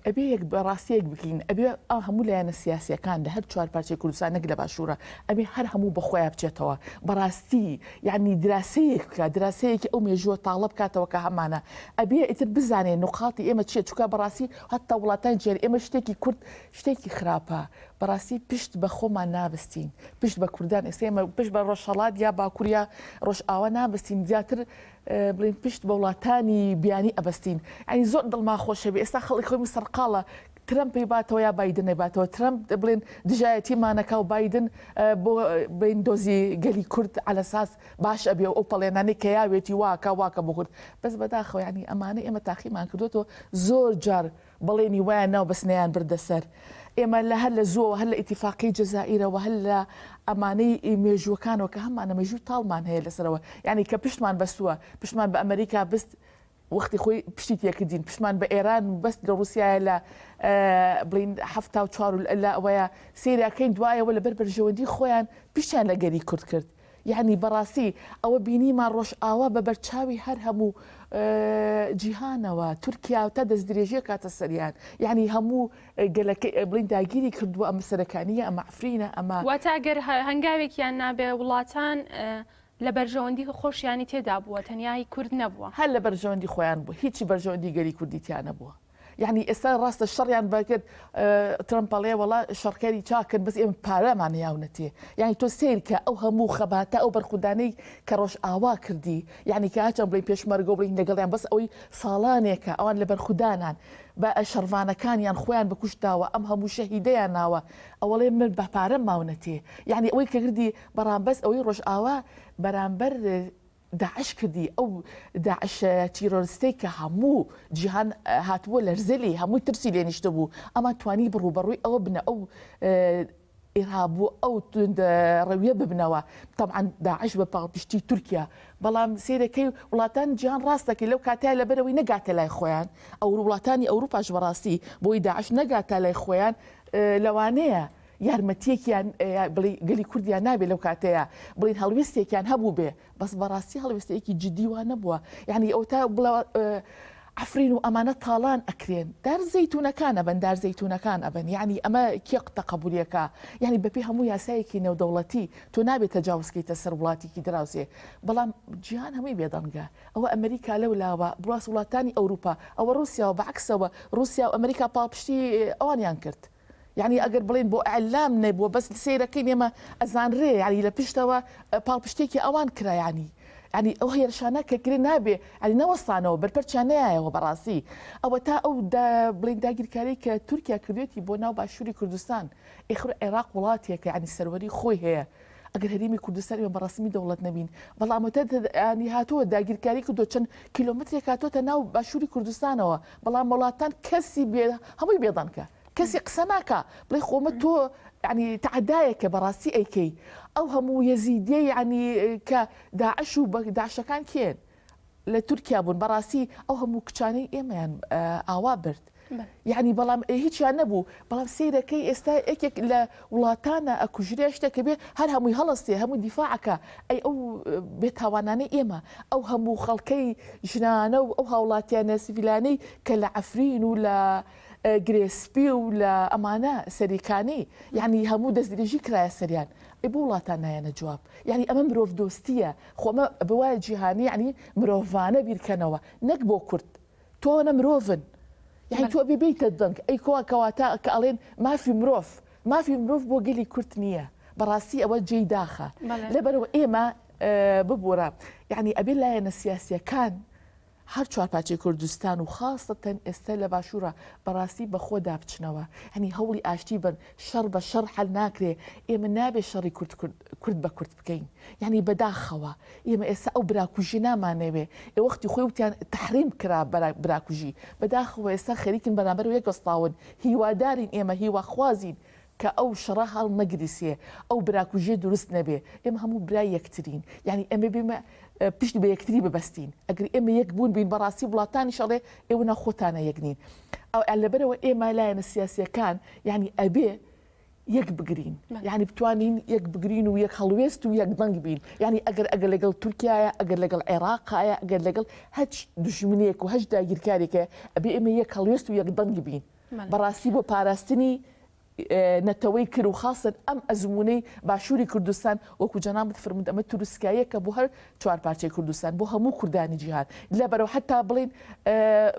ئەبێ یەک بەڕاستیەک بکەین، ئەبێ ئا هەموو لایەنە سیاسیەکان لە هەر چوار پارچەی کوردستان، نەک لە باشوورە، ئەبێ هەر هەموو بە خۆیان بچێتەوە. بەڕاستی یعنی دراسەیەک بکە، دراسەیەکی ئەو مێژووە تاڵە بکاتەوە کە هەمانە. ئەبێ ئیتر بزانێ نقاتی ئێمە چیە، چونکە بەڕاستی هەتا وڵاتانی جیهان ئێمە شتێکی کورد شتێکی خراپە. بەڕاستی پشت بە خۆمان نابستین، پشت بە کوردان، ئێستا ئێمە پشت بە ڕۆژهەڵات یا باکوور یا ڕۆژئاوا نابستین، زیاتر بڵین پشت بە وڵاتانی بیانی ئەبەستین. یعنی زۆر دڵما خۆشە بێ ئێستا خەڵک خۆی سەرقاڵە، ترەمپ پێی باتەوە یا بایدن نەیباتەوە، ترەمپ بڵێن دژایەتیمانەکا و بایدن بۆ بین دۆزی گەلی کورد علەساس باش ئەبێ و ئەو پەڵێنانەی کە یاوێتی واکە واکە بۆ کورد. بەس بەداخەوە یعنی ئەمانە ئێمە تاقیمان کردوتەوە زۆر جار بەڵێنی وایە ناو بەس نەیان بردە سەر. ئێمە لە هەر لە زووەوە، هەر لە ئیتیفاقی جەزائیرەوە، هەر لە ئەمانەی مێژووەکانەوە کە هەمانە مێژوو تاڵمان هەیە لەسەرەوە، یعنی کە پشتمان بەستووە، پشتمان بە ئەمریکا بست، وەختی خۆی پشتی تێکردین، پشتمان بە ئێران بەست لە رووسایە لە بڵین حەفتا و چوار و لە ئەوەیە سێراکەین دوایەوە لەبەر بەرژەوەندی خۆیان پشتیان لە گەلی کورد کرد. یعنی بەڕاستی ئەوە بینیمان ڕۆژئاوا بە بەرچاوی هەر هەموو جیهانەوە، تورکیا تا دەست درێژیە کاتە سەریان، یعنی هەموو گەلەکەی بڵین داگیری کردووە، ئەمە سەرەکانیە، ئەمە عفرینە، ئەمە. واتە ئەگەر هەنگاوێکیان نابێ وڵاتان لە بەرژەوەندی خۆشیانی تێدا بووە، تەنیا هی کورد نەبووە. هەر لە بەرژەوەندی خۆیان بوو، هیچی بەرژەوەندی گەلی کوردی تیا نەبووە. یعنی ئێستا ڕاستە شەڕیان بەکرد، ترەمپ ئەڵێ وەڵا شەڕکەری چاکن، بەس ئێمە پارەمان یاونەتێ. یعنی تۆ سیر کە ئەو هەموو خەباتە، ئەو بەرخودانەی کە ڕۆژئاوا کردی، یعنی کە هاچەند بڵین پێشمەرگە و بڵین لەگەڵیان، بەس ئەوەی ساڵانێکە ئەوان لە بەرخودانان بە شەڕڤانەکانیان خۆیان بە کوشت داوە، ئەم هەموو شەهیدەیان ناوە، ئەوەڵێ من بە پارە ماونەتێ. یعنی ئەوەی کە کردی بەڕامبەس ئەوەی ڕۆژئاوا بەرامبەر داعش کردی، ئەو داعشە تیرۆرستەی کە هەموو جیهان هاتبووە لەرزەلی، هەمووی ترسی لێ نیشتە بوو، ئەمان توانی بڕوبەڕووی ئەوە بنە، ئەو ئێرهاب و ئەو تند ڕەویە ببنەوە. طبعا داعش بە پاڵپشتی تورکیا، بەڵام سیرەکەی وڵاتان جیهان ڕاستەکەی لەو کاتەیە لەبەرەوەی نەگاتە لای خۆیان، ئەو وڵاتانی ئەوروپاش بەڕاستی بۆی داعش نەگاتە لای خۆیان، لەوانەیە یارمەتیەکیان بڵی گەلی کوردیان نابێ لەو کاتەیە بڵین هەڵویستێکیان هەبوو بێ، بەس بەڕاستی هەڵویستەیەکی جدی وان نەبووە. یعنی ئەو تا بڵە عفرین و ئەمانە تاڵان ئەکرێن، دار زەیتونەکان ئەبن، دار زەیتونەکان ئەبن. یعنی ئەمە کێ قوتە قبولیەکە؟ یعنی بەپێ هەموو یاسایەکی نێودەوڵەتی تۆ نابێت تەجاوزکەیتە سەر وڵاتێکی دراوسێ. بەڵام جیهان هەمووی بێدەنگە. ئەوە ئەمریکا لەو لاوە، بڕاست وڵاتانی ئەوروپا، ئەوە رووسیا و بەعکسەوە، رووسیا و ئەمریکا پاڵپشتی ئەوانیان کرد. یعنی ئەگەر بڵێن بۆ ئەعلام نەبووە، بەس سیرەکەی نێمە ئەزانرێ، یعنی لە پشتەوە پاڵپشتێکی ئەوان کرا، یعنی یعنی ئەو هێرشانە کە کرێ نابێ، یعنی نەوەستانەوە، بەرپەرچیان نەیایەوە بەڕاستی. ئەوە تا ئەو بڵێن داگیرکاری کە تورکیا کردوێتی بۆ ناو باشووری کوردستان، ئێخر عێراق وڵاتێکە، یعنی سەروەری خۆی هەیە. ئەگەر هەرێمی کوردستان ئێمە بەڕسمی دەوڵەت نەبین، بەڵام ئەوتە ینی هاتووە داگیرکاری کردووە، چەند کیلۆمەترێک هاتووەتە ناو باشووری کوردستانەوە، بەڵام وڵاتان کەسی بێ، هەمووی بێدەنگە، کەسی قسە ناکا، بڵێ خۆمە تۆ ینی تەعدایەکە بەڕاستی ئەیکەی. ئەو هەموو یەزیدیە ینی کە داعش و داعشەکان کێن؟ لە تورکیا بوون، بەڕاستی ئەو هەموو کچانەی ئێمەیان ئاوا برد. یعنی بەڵام هیچیان نەبوو، بەڵام سیرەکەی ئێستا یەکێک لە وڵاتانە ئەکوژرێ، شتێکە بێ هەر هەمووی هەڵستێ، هەمووی دیفاعەکە. ئەی ئەو بێتاوانانەی ئێمە، ئەو هەموو خەڵکەی ژنانە و ئەو هاوڵاتیانە سڤیلانەی کە لە عفرین و لە گرێسپی و لە ئەمانە سەریکانی، یعنی هەموو دەستدرێژی کرایە سەریان. ئەی بۆ وڵاتان نایەنە جواب؟ یعنی ئەمە مرۆڤ دۆستیە؟ خۆمە بوایە جیهانی، یعنی مرۆڤانە بیرکەنەوە، نەک بۆ کورد. تۆ نە مرۆڤن. یعنی تۆ بێ بیتە دەنگ. ئەی کوا کەواتە کە ئەڵێن مافی مرۆڤ، مافی مرۆڤ بۆ گەلی کورد نییە. بەڕاستی ئەوە جێی داخە. لەبەرەوە ئێمە ببوورە، یعنی ئەبێ لایەنە سیاسیەکان هەر چوار پارچەی کوردستان و خاستەتەن ئێستا لە باشوورە بەڕاستی بەخۆ دابچنەوە. هەنی هەوڵی ئاشتی بن، شەڕ بە شەڕ حەل ناکرێ. ئێمە نابێ شەڕی کورد، کورد، کورد بە کورد بکەین. یعنی بەداخەوە ئێمە ئێستا ئەو براکوژی نامانەوێ. ئێ وەختی خۆی وتیان تەحریم کرا برا-، براکوژی. بەداخەوە ئێستا خەریکن بەرامبەر و یەک وەستاون. هیوادارین، ئێمە هیواخوازین کە ئەو شەڕە هەڵ نەگریسێ، ئەو براکوژیە دروست نەبێ. ئێمە هەموو برای یەکترین. یعنی ئێمە بێمە، ئە، پشت بە یەکتری ببەستین. ئەگەر ئێمە یەک بوون بین، بەڕاستی وڵاتانی شەڕێ ئێوە ناخۆتانە یەک نین. ئەو لەبەرەوە ئێمە لایەنە سیاسیەکان، یعنی ئەبێ یەک بگرین. بەڵێ. یعنی بتوانین یەک بگرین و یەک هەڵوێست و یەک دەنگ بین. یعنی ئەگەر، ئەگەر لەگەڵ تورکیایە، ئەگەر لەگەڵ عێراقایە، ئەگەر لەگەڵ هەچ دوژمنێک و هەچ داگیرکارێکە، ئەبێ ئێمە یەک هەڵوێست و یەک دەنگ بین. بەڵێ. بەڕاستی بۆ پاراستنی، ئێ، نەتەوەی کر و خاستن ئەم ئەزموونەی باشووری کوردستان، وەکو جەنابت فرمود، ئەمە تروسکاییەکە بۆ هەر چوار پارچەی کوردستان، بۆ هەموو کوردانی جیهان. لەبەرەوە حتا بڵین، ئێ،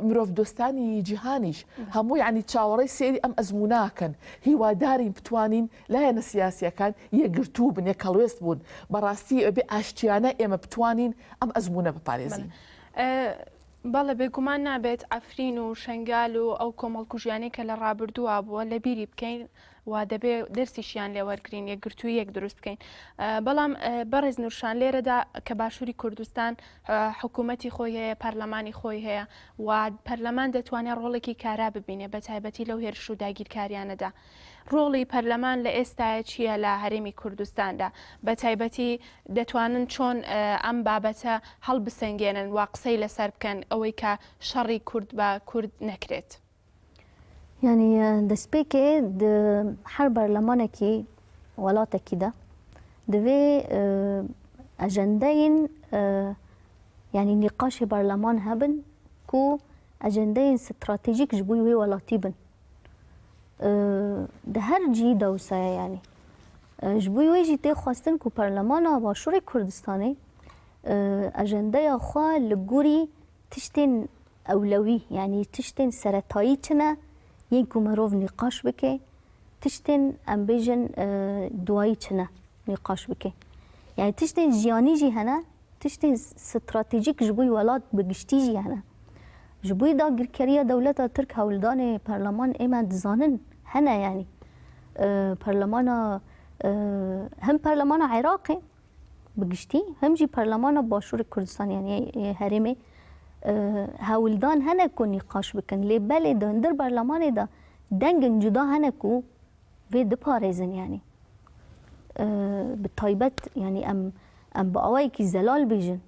مرۆڤ دۆستانی جیهانیش هەموو، یعنی، چاوەڕێی سێری ئەم ئەزمووناکەن. هیوادارین بتوانین لایەنە سیاسیەکان یەکگرتوو بن، یەکهەڵوێست بوون. بەڕاستی ئەبێ ئاشتیانە ئێمە بتوانین ئەم ئەزموونە بپارێزین. بەڵێ. ئێ، بەڵێ، بێگومان نابێت عەفرین و شەنگال و ئەو کۆمەڵکوژیانەی کە لە ڕابردووە بووە لە بیری بکەین و دەبێ دەرسیشیان لێ وەرگرین، یەکگرتوویەک دروست بکەین. ئە، بەڵام، ئە، بەڕێز نورشان، لێرەدا کە باشووری کوردستان، ئە، حکوومەتی خۆی هەیە، پەرلەمانی خۆی هەیە و پەرلەمان دەتوانێت ڕۆڵێکی کارا ببینێ، بە تایبەتی لەو هێرش و داگیرکاریانەدا. ڕۆڵی پەرلەمان لە ئێستاە چییە لە هەرێمی کوردستاندا؟ بە تایبەتی دەتوانن چۆن، ئە، ئەم بابەتە هەڵبسەنگێنن و قسەی لەسەر بکەن، ئەوەی کە شەڕی کورد بە کورد نەکرێت؟ یعنی، ئە، دەستپێکێ di her berlemanekî welatekî de divê, ئە، ئەجندەین، ئە، یعنی نیقاشی berleman hebin ku ئەجندەین stratejîk ji bo wê welatî bin. Di her cihî de wisa ye, yanî. Ji bo wê jî tê xwestin ku Parlemana Başûrê Kurdistanê, e, ajendeya xwe li gorî tiştên ewlewî, yanî tiştên seretayî çi ne, yên ku mirov nîqaş bike, tiştên, em bêjin, e, duwayî çi ne, nîqaş bike. Yanî tiştên jiyanî jî hene, tiştên stratejîk ji bo welat bi giştî jî hene. Ji bo dagirkeriya dewleta Tirk hewldanê perleman ê me dizanin hene, yanî, e, perlemana, e, hem perlemana Iraqê bi giştî, hem jî perlemana Başûrê Kurdistanê, yanî, e, herêmê, e, hewldan hene ku nîqaş bikin. Lê belê di hundir berlemanê de dengên cuda hene ku vê diparêzin, yanî. E, bi taybet, yanî em, em bi awayekî zelal bêjin,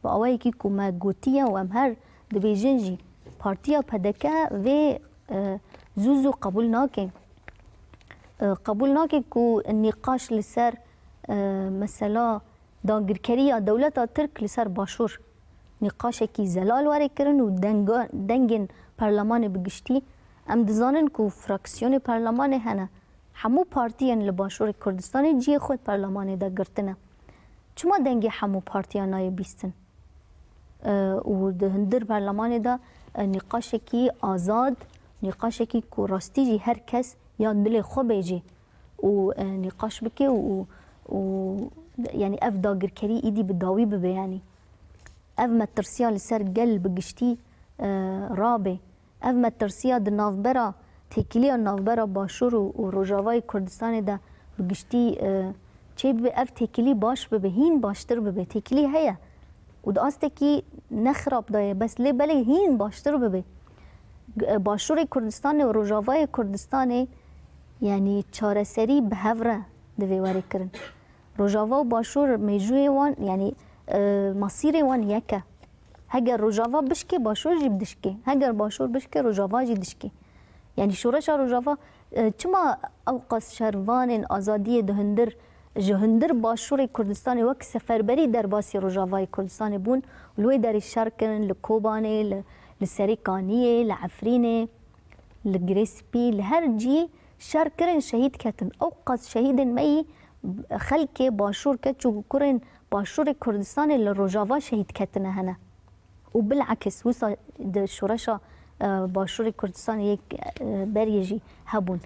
bi awayekî ku me gotiye û em her dibêjin jî, partiya P D K vê, e, zû zû qebûl nake. E, qebûl nake ku nîqaş li ser, e, mesela dagirkeriya dewleta Tirk li ser Başûr nîqaşekî zelal were kirin û denga-, dengên perlemanê bi giştî. Em dizanin ku fraksiyonê perlemanê hene. Hemû partiyên li Başûrê Kurdistanê cihê xwe perlemanê de girtine. Çima dengê hemû partiyan nayê bîstin? E, û di hundir perlemanê de, e, nîqaşekî azad, nîqaşekî ku rastî jî her kes ya dilê xwe bêjê û, e, nîqaş bike û, û, yanî ev dagirkerî îdî bi dawî bibe, yanî. Ev metirsiya li ser gel bi giştî, e, rabe. Ev metirsiya di navbera, têkiliya navbera Başûr û, û Rojavayê Kurdistanê de bi giştî, e, çêbibe, ev têkilî baş bibe, hîn baştir bibe. Têkilî heye û di astekî ne xirab de ye, bes lê belê hîn baştir bibe. G-, e, Başûrê Kurdistanê û Rojavayê Kurdistanê, yanî çareserî bi hev re divê were kirin. Rojava û Başûr mêjûyê wan, yanî, e, masîrê wan yek e. Heger Rojava bişkê, Başûr jî dişkê. Heger Başûr bişkê, Rojava jî dişkê. Yanî şoreşa Rojava, e, çima ewqas şervanên azadiyê di hundir, ji hundir Başûrê Kurdistanê wek seferberî derbasî Rojavayê Kurdistanê bûn û li wê derê şer kirin, li Kobanê, li, li Serê Kaniyê, li Efrînê, li Girê Spî, li her cî şer kirin, şehîd ketin. Ew qas şehîdên me yî xelkê Başûr, keç û kurên Başûrê Kurdistanê li Rojava şehîd ketine hene. Û bilakis wisa di şoreşa, e, Başûrê Kurdistanê yek, e, berê jî hebûn.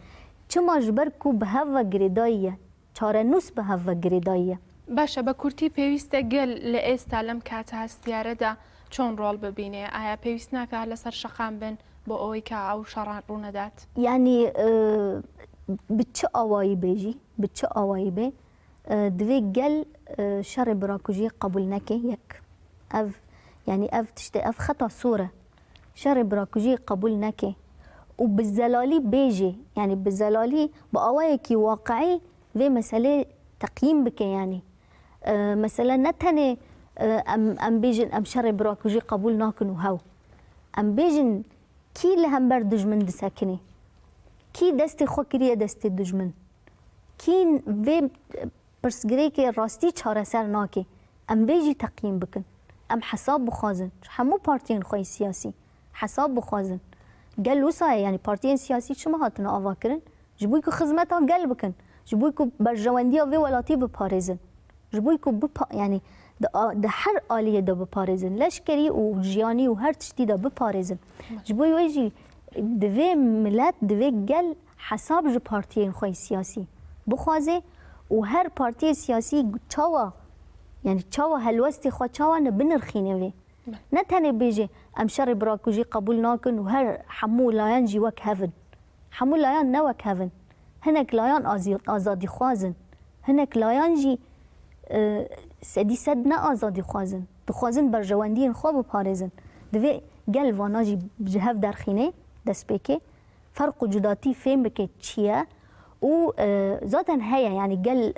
Çima? Ji ber ku bi hev ve girêdayî ye. Çarenûs bi hev ve girêdayî ye. باشە، بە کورتی پێویستە گەل لە ئێستا لەم کاتە هەستیارەدا چۆن ڕۆڵ ببینێ؟ ئایا پێویست ناکە هەر لەسەر شەقام بن بۆ ئەوەی کە ئەو شەڕان ڕوونەدات؟ یعنی، ئە، bi çi awayî bê jî, bi çi awayî bê, ئە، divê gel, ئە، şerê birakujiyê qebûl neke, yek. Ev, yanî ev tiştê, ev xeta sor e. Şerê birakujiyê qebûl neke. Û bi zelalî bê jî, yanî bi zelalî, bi awayekî waqiî vê meselê teqyîm bike, yanî. E, mesela ne tenê, e, em, em bêjin em şerê birakujî qebûl nakin û hew. Em bêjin kî li hember dijmin disekinê? Kî destê xwe kiriye destê dijmin? Kî vê pirsgirêkê rastî çareser nake? Em vê jî teqyîm bikin. Em hesab bixwazin. Ji hemû partiyên xwe yê siyasî hesab bixwazin. Gel wisa ye, yanî partiyên siyasî çima hatine avakirin? Ji bo ku xizmeta gel bikin. Ji bo ku berjewendiya vê welatî biparêzin. Ji bo ku bipa-, yanî di a-, di her aliyê de biparêzin. Leşkerî û jiyanî û her tiştî de biparêzin. Ji bo wê jî divê milet, divê gel hesab ji partiyên xwe yê siyasî bixwaze û her partiyê siyasî çawa, yanî çawa helwestê xwe çawa ne binirxîne vê. Ne tenê bêje em şerê birakujî qebûl nakin û her hemû layan jî wek hev in. Hemû layan ne wek hev in. Hinek layan azî-, azadîxwaz in. Hinek layan jî, e, sedî sed ne azadîxwaz in. Dixwazin berjewendiyên xwe biparêzin. Divê gel vana jî ji hev derxîne, destpêkê. Ferq û cudatî fêm bike çi ye û, e, zaten heye, yanî gel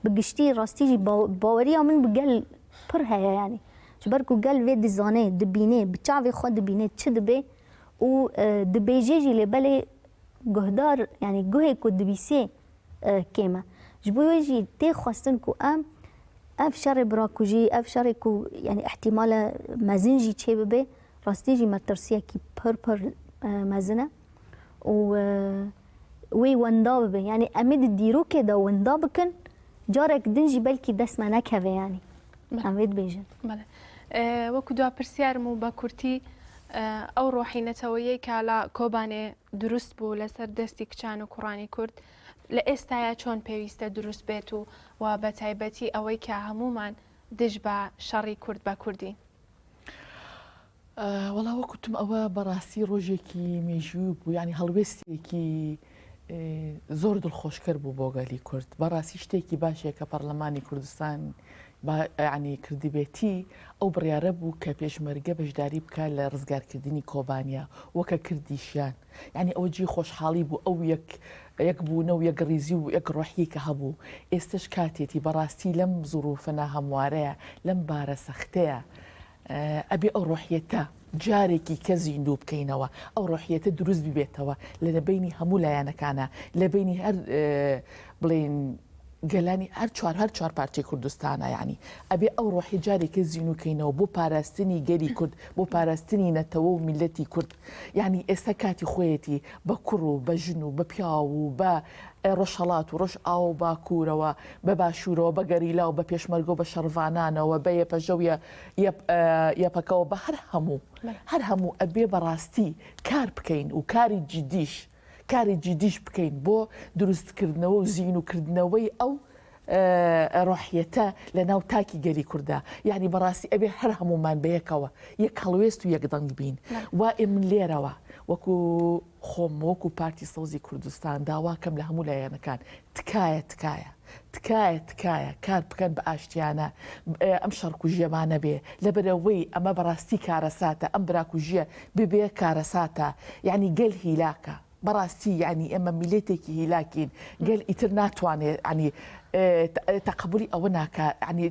bi giştî rastî jî baw-, baweriya min bi gel pir heye, yanî. Ji ber ku gel vê dizane, dibîne, bi çavê xwe dibîne çi dibe û, e, dibêje jî, lê belê guhdar, yanî guhê ku dibîsê, e, kêm e. Ji bo wê jî tê xwestin ku em ev şerê birakujî, ev şerê ku, yanî, îhtîmale mezin jî çê bibe, rastî jî metirsiyekî pir pir, e, mezin e û, e, wê wenda bibe. Yanî em ê di dîrokê de wenda bikin, carek din jî belkî dest me nekeve, yanî. Belê. Em vê dibêjin. Belê. E, wekî dua pirsiyar min û bi kurtî, e, ew rohî neteweyê ke la Kobanê دروست بوو لەسەر دەستی کچان و کوڕانی کورد، لە ئێستایا چۆن پێویستە دروست بێت و و بە تایبەتی ئەوەی کە هەموومان دژ بە شەڕی کورد بە کوردین؟ ئە، وەڵا وەکو وتم، ئەوە بەڕاستی ڕۆژێکی مێژووی بوو، یعنی هەڵوێستێکی، ئێ، زۆر دڵخۆشکەر بوو بۆ گەلی کورد. بەڕاستی شتێکی باشێک کە پەرلەمانی کوردستان با، یعنی کردبێتی، ئەو بڕیارە بوو کە پێشمەرگە بەشداری بکات لە ڕزگارکردنی کۆبانیا، وەکە کردیشیان. یعنی ئەوە جێی خۆشحاڵی بوو، ئەو یەک، یەک بوونە و یەک ڕیزی و یەک ڕۆحی کە هەبوو. ئێستش کاتێتی بەڕاستی لەم زروفە ناهەموارەیە، لەم بارە سەختەیە، ئە، ئەبێ ئەو ڕۆحیەتە جارێکی کە زیندوو بکەینەوە، ئەو ڕۆحیەتە دروست ببێتەوە لە نەبینی هەموو لایەنەکانە، لە بینی هەر، ئێ، بڵێن، گەلانی هەر چوار، هەر چوار پارچەی کوردستانە، یعنی ئەبێ ئەو ڕۆحی جارێکە زیندوو کەینەوە بۆ پاراستنی گەلی کورد، بۆ پاراستنی نەتەوە و میلەتی کورد. یعنی ئێستا کاتی خۆیەتی بە کوڕ و بە ژن و بە پیاو و بە، ئێ، ڕۆژهەڵات و ڕۆژئاوا و باکوورەوە، بە باشوورەوە، بە گەریلا و بە پێشمەرگە و بە شەڕڤانانەوە، بە یەپەژە و یە-، یەپ-، ئێ، یەپەکەوە، بە هەر هەموو، بەڵێ. هەر هەموو ئەبێ بەڕاستی کار بکەین و کاری جدیش، کاری جدیش بکەین بۆ دروستکردنەوە و زیندووکردنەوەی ئەو، ئێ، ڕۆحیەتە لە ناو تاکی گەلی کوردا. یعنی بەڕاستی ئەبێ هەر هەموومان بە یەکەوە یەک هەڵوێست و یەک دەنگ بین. بەڵێ. وا ئێ من لێرەوە وەکو خۆم، وەکو پارتی سەوزی کوردستان داواکەم لە هەموو لایەنەکان، تکایە، تکایە، تکایە، تکایە کار بکەن بە ئاشتیانە، ئێ، ئەم شەڕکوژیەمانە بێ، لەبەرەوەی ئەمە بەڕاستی کارەساتە، ئەم براکوژیە ببێ کارەساتە، یعنی گەل هیلاکە. بەڕاستی، یعنی ئێمە میلەتێکی هیلاکین، گەل ئیتر ناتوانێ، یعنی، ئێ، ت-، تەقەبولی ئەوە ناکا، یعنی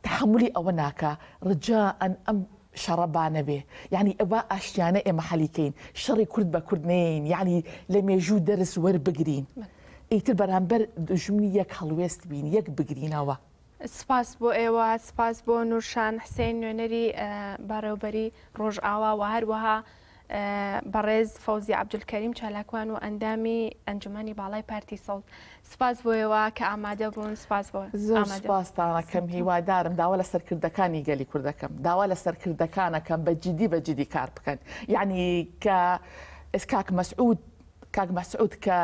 تەحەمولی ئەوە ناکا، ڕجائەن ئەم شەڕە با نەبێ. یعنی ئەوە ئاشتیانە ئێمە حەلی کەین، شەڕی کورد بە کورد نەیەین، یعنی لە مێژوو دەرس وەربگرین. بەڵێ. ئیتر بەرامبەر دوژمنی یەک هەڵوێست بین، یەک بگرینەوە. سپاس بۆ ئێوە، سپاس بۆ نورشان حسین، نوێنەری، ئە، بەڕێوەبەری ڕۆژئاوا و هەروەها، ئە، بەڕێز فەوزی عەبدولکەریم، چالاکوان و ئەندامی ئەنجومەنی باڵای پارتی سەوز. سپاس بۆ ئێوە کە ئامادە بوون، سپاس بۆ زۆر ئامادە سپاستانەکەم، هیوادارم داوا لە سەرکردەکانی گەلی کوردەکەم، داوا لە سەرکردەکانەکەم بە جدی، بە جدی کار بکەن. یعنی کە ئێس کاک مەسعود کاک مەسعود کە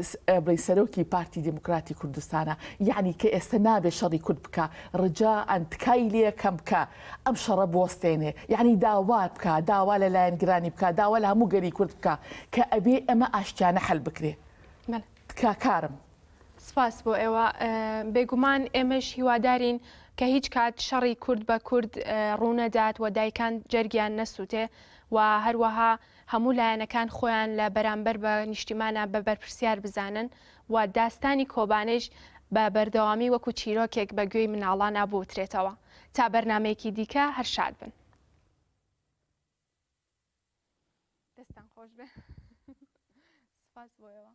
س- ئە، بڵێ سەرۆکی پارتی دیموکراتی کوردستانە، یعنی کە ئێستا نابێ شەڕی کورد بکە، ڕجا ئەن تکای لێ کەم بکە، ئەم شەڕە بوەستێنێ، یعنی داوا بکە، داوا لە لایەن گرانی بکە، داوا لە هەموو گەلی کورد بکە کە ئەبێ ئەمە ئاشتیانە حەل بکرێ. بەڵێ. تکاکارم. سپاس بۆ ئێوە. ئە، بێگومان ئێمەش هیوادارین کە هیچ کات شەڕی کورد بە کورد، ئە، ڕوونەدات و دایکان جەرگیان نەسووتێ و هەروەها هەموو لایەنەکان خۆیان لە بەرامبەر بە نیشتیمانە بە بەرپرسیار بزانن و داستانی کۆبانێش بە بەردەوامی وەکو چیرۆکێک بە گوێی مناڵانە بوترێتەوە. تا بەرنمەیەکی دیکە، هەر شاد بن. دەستان خۆش بێ. سپاس بۆ ئێوە.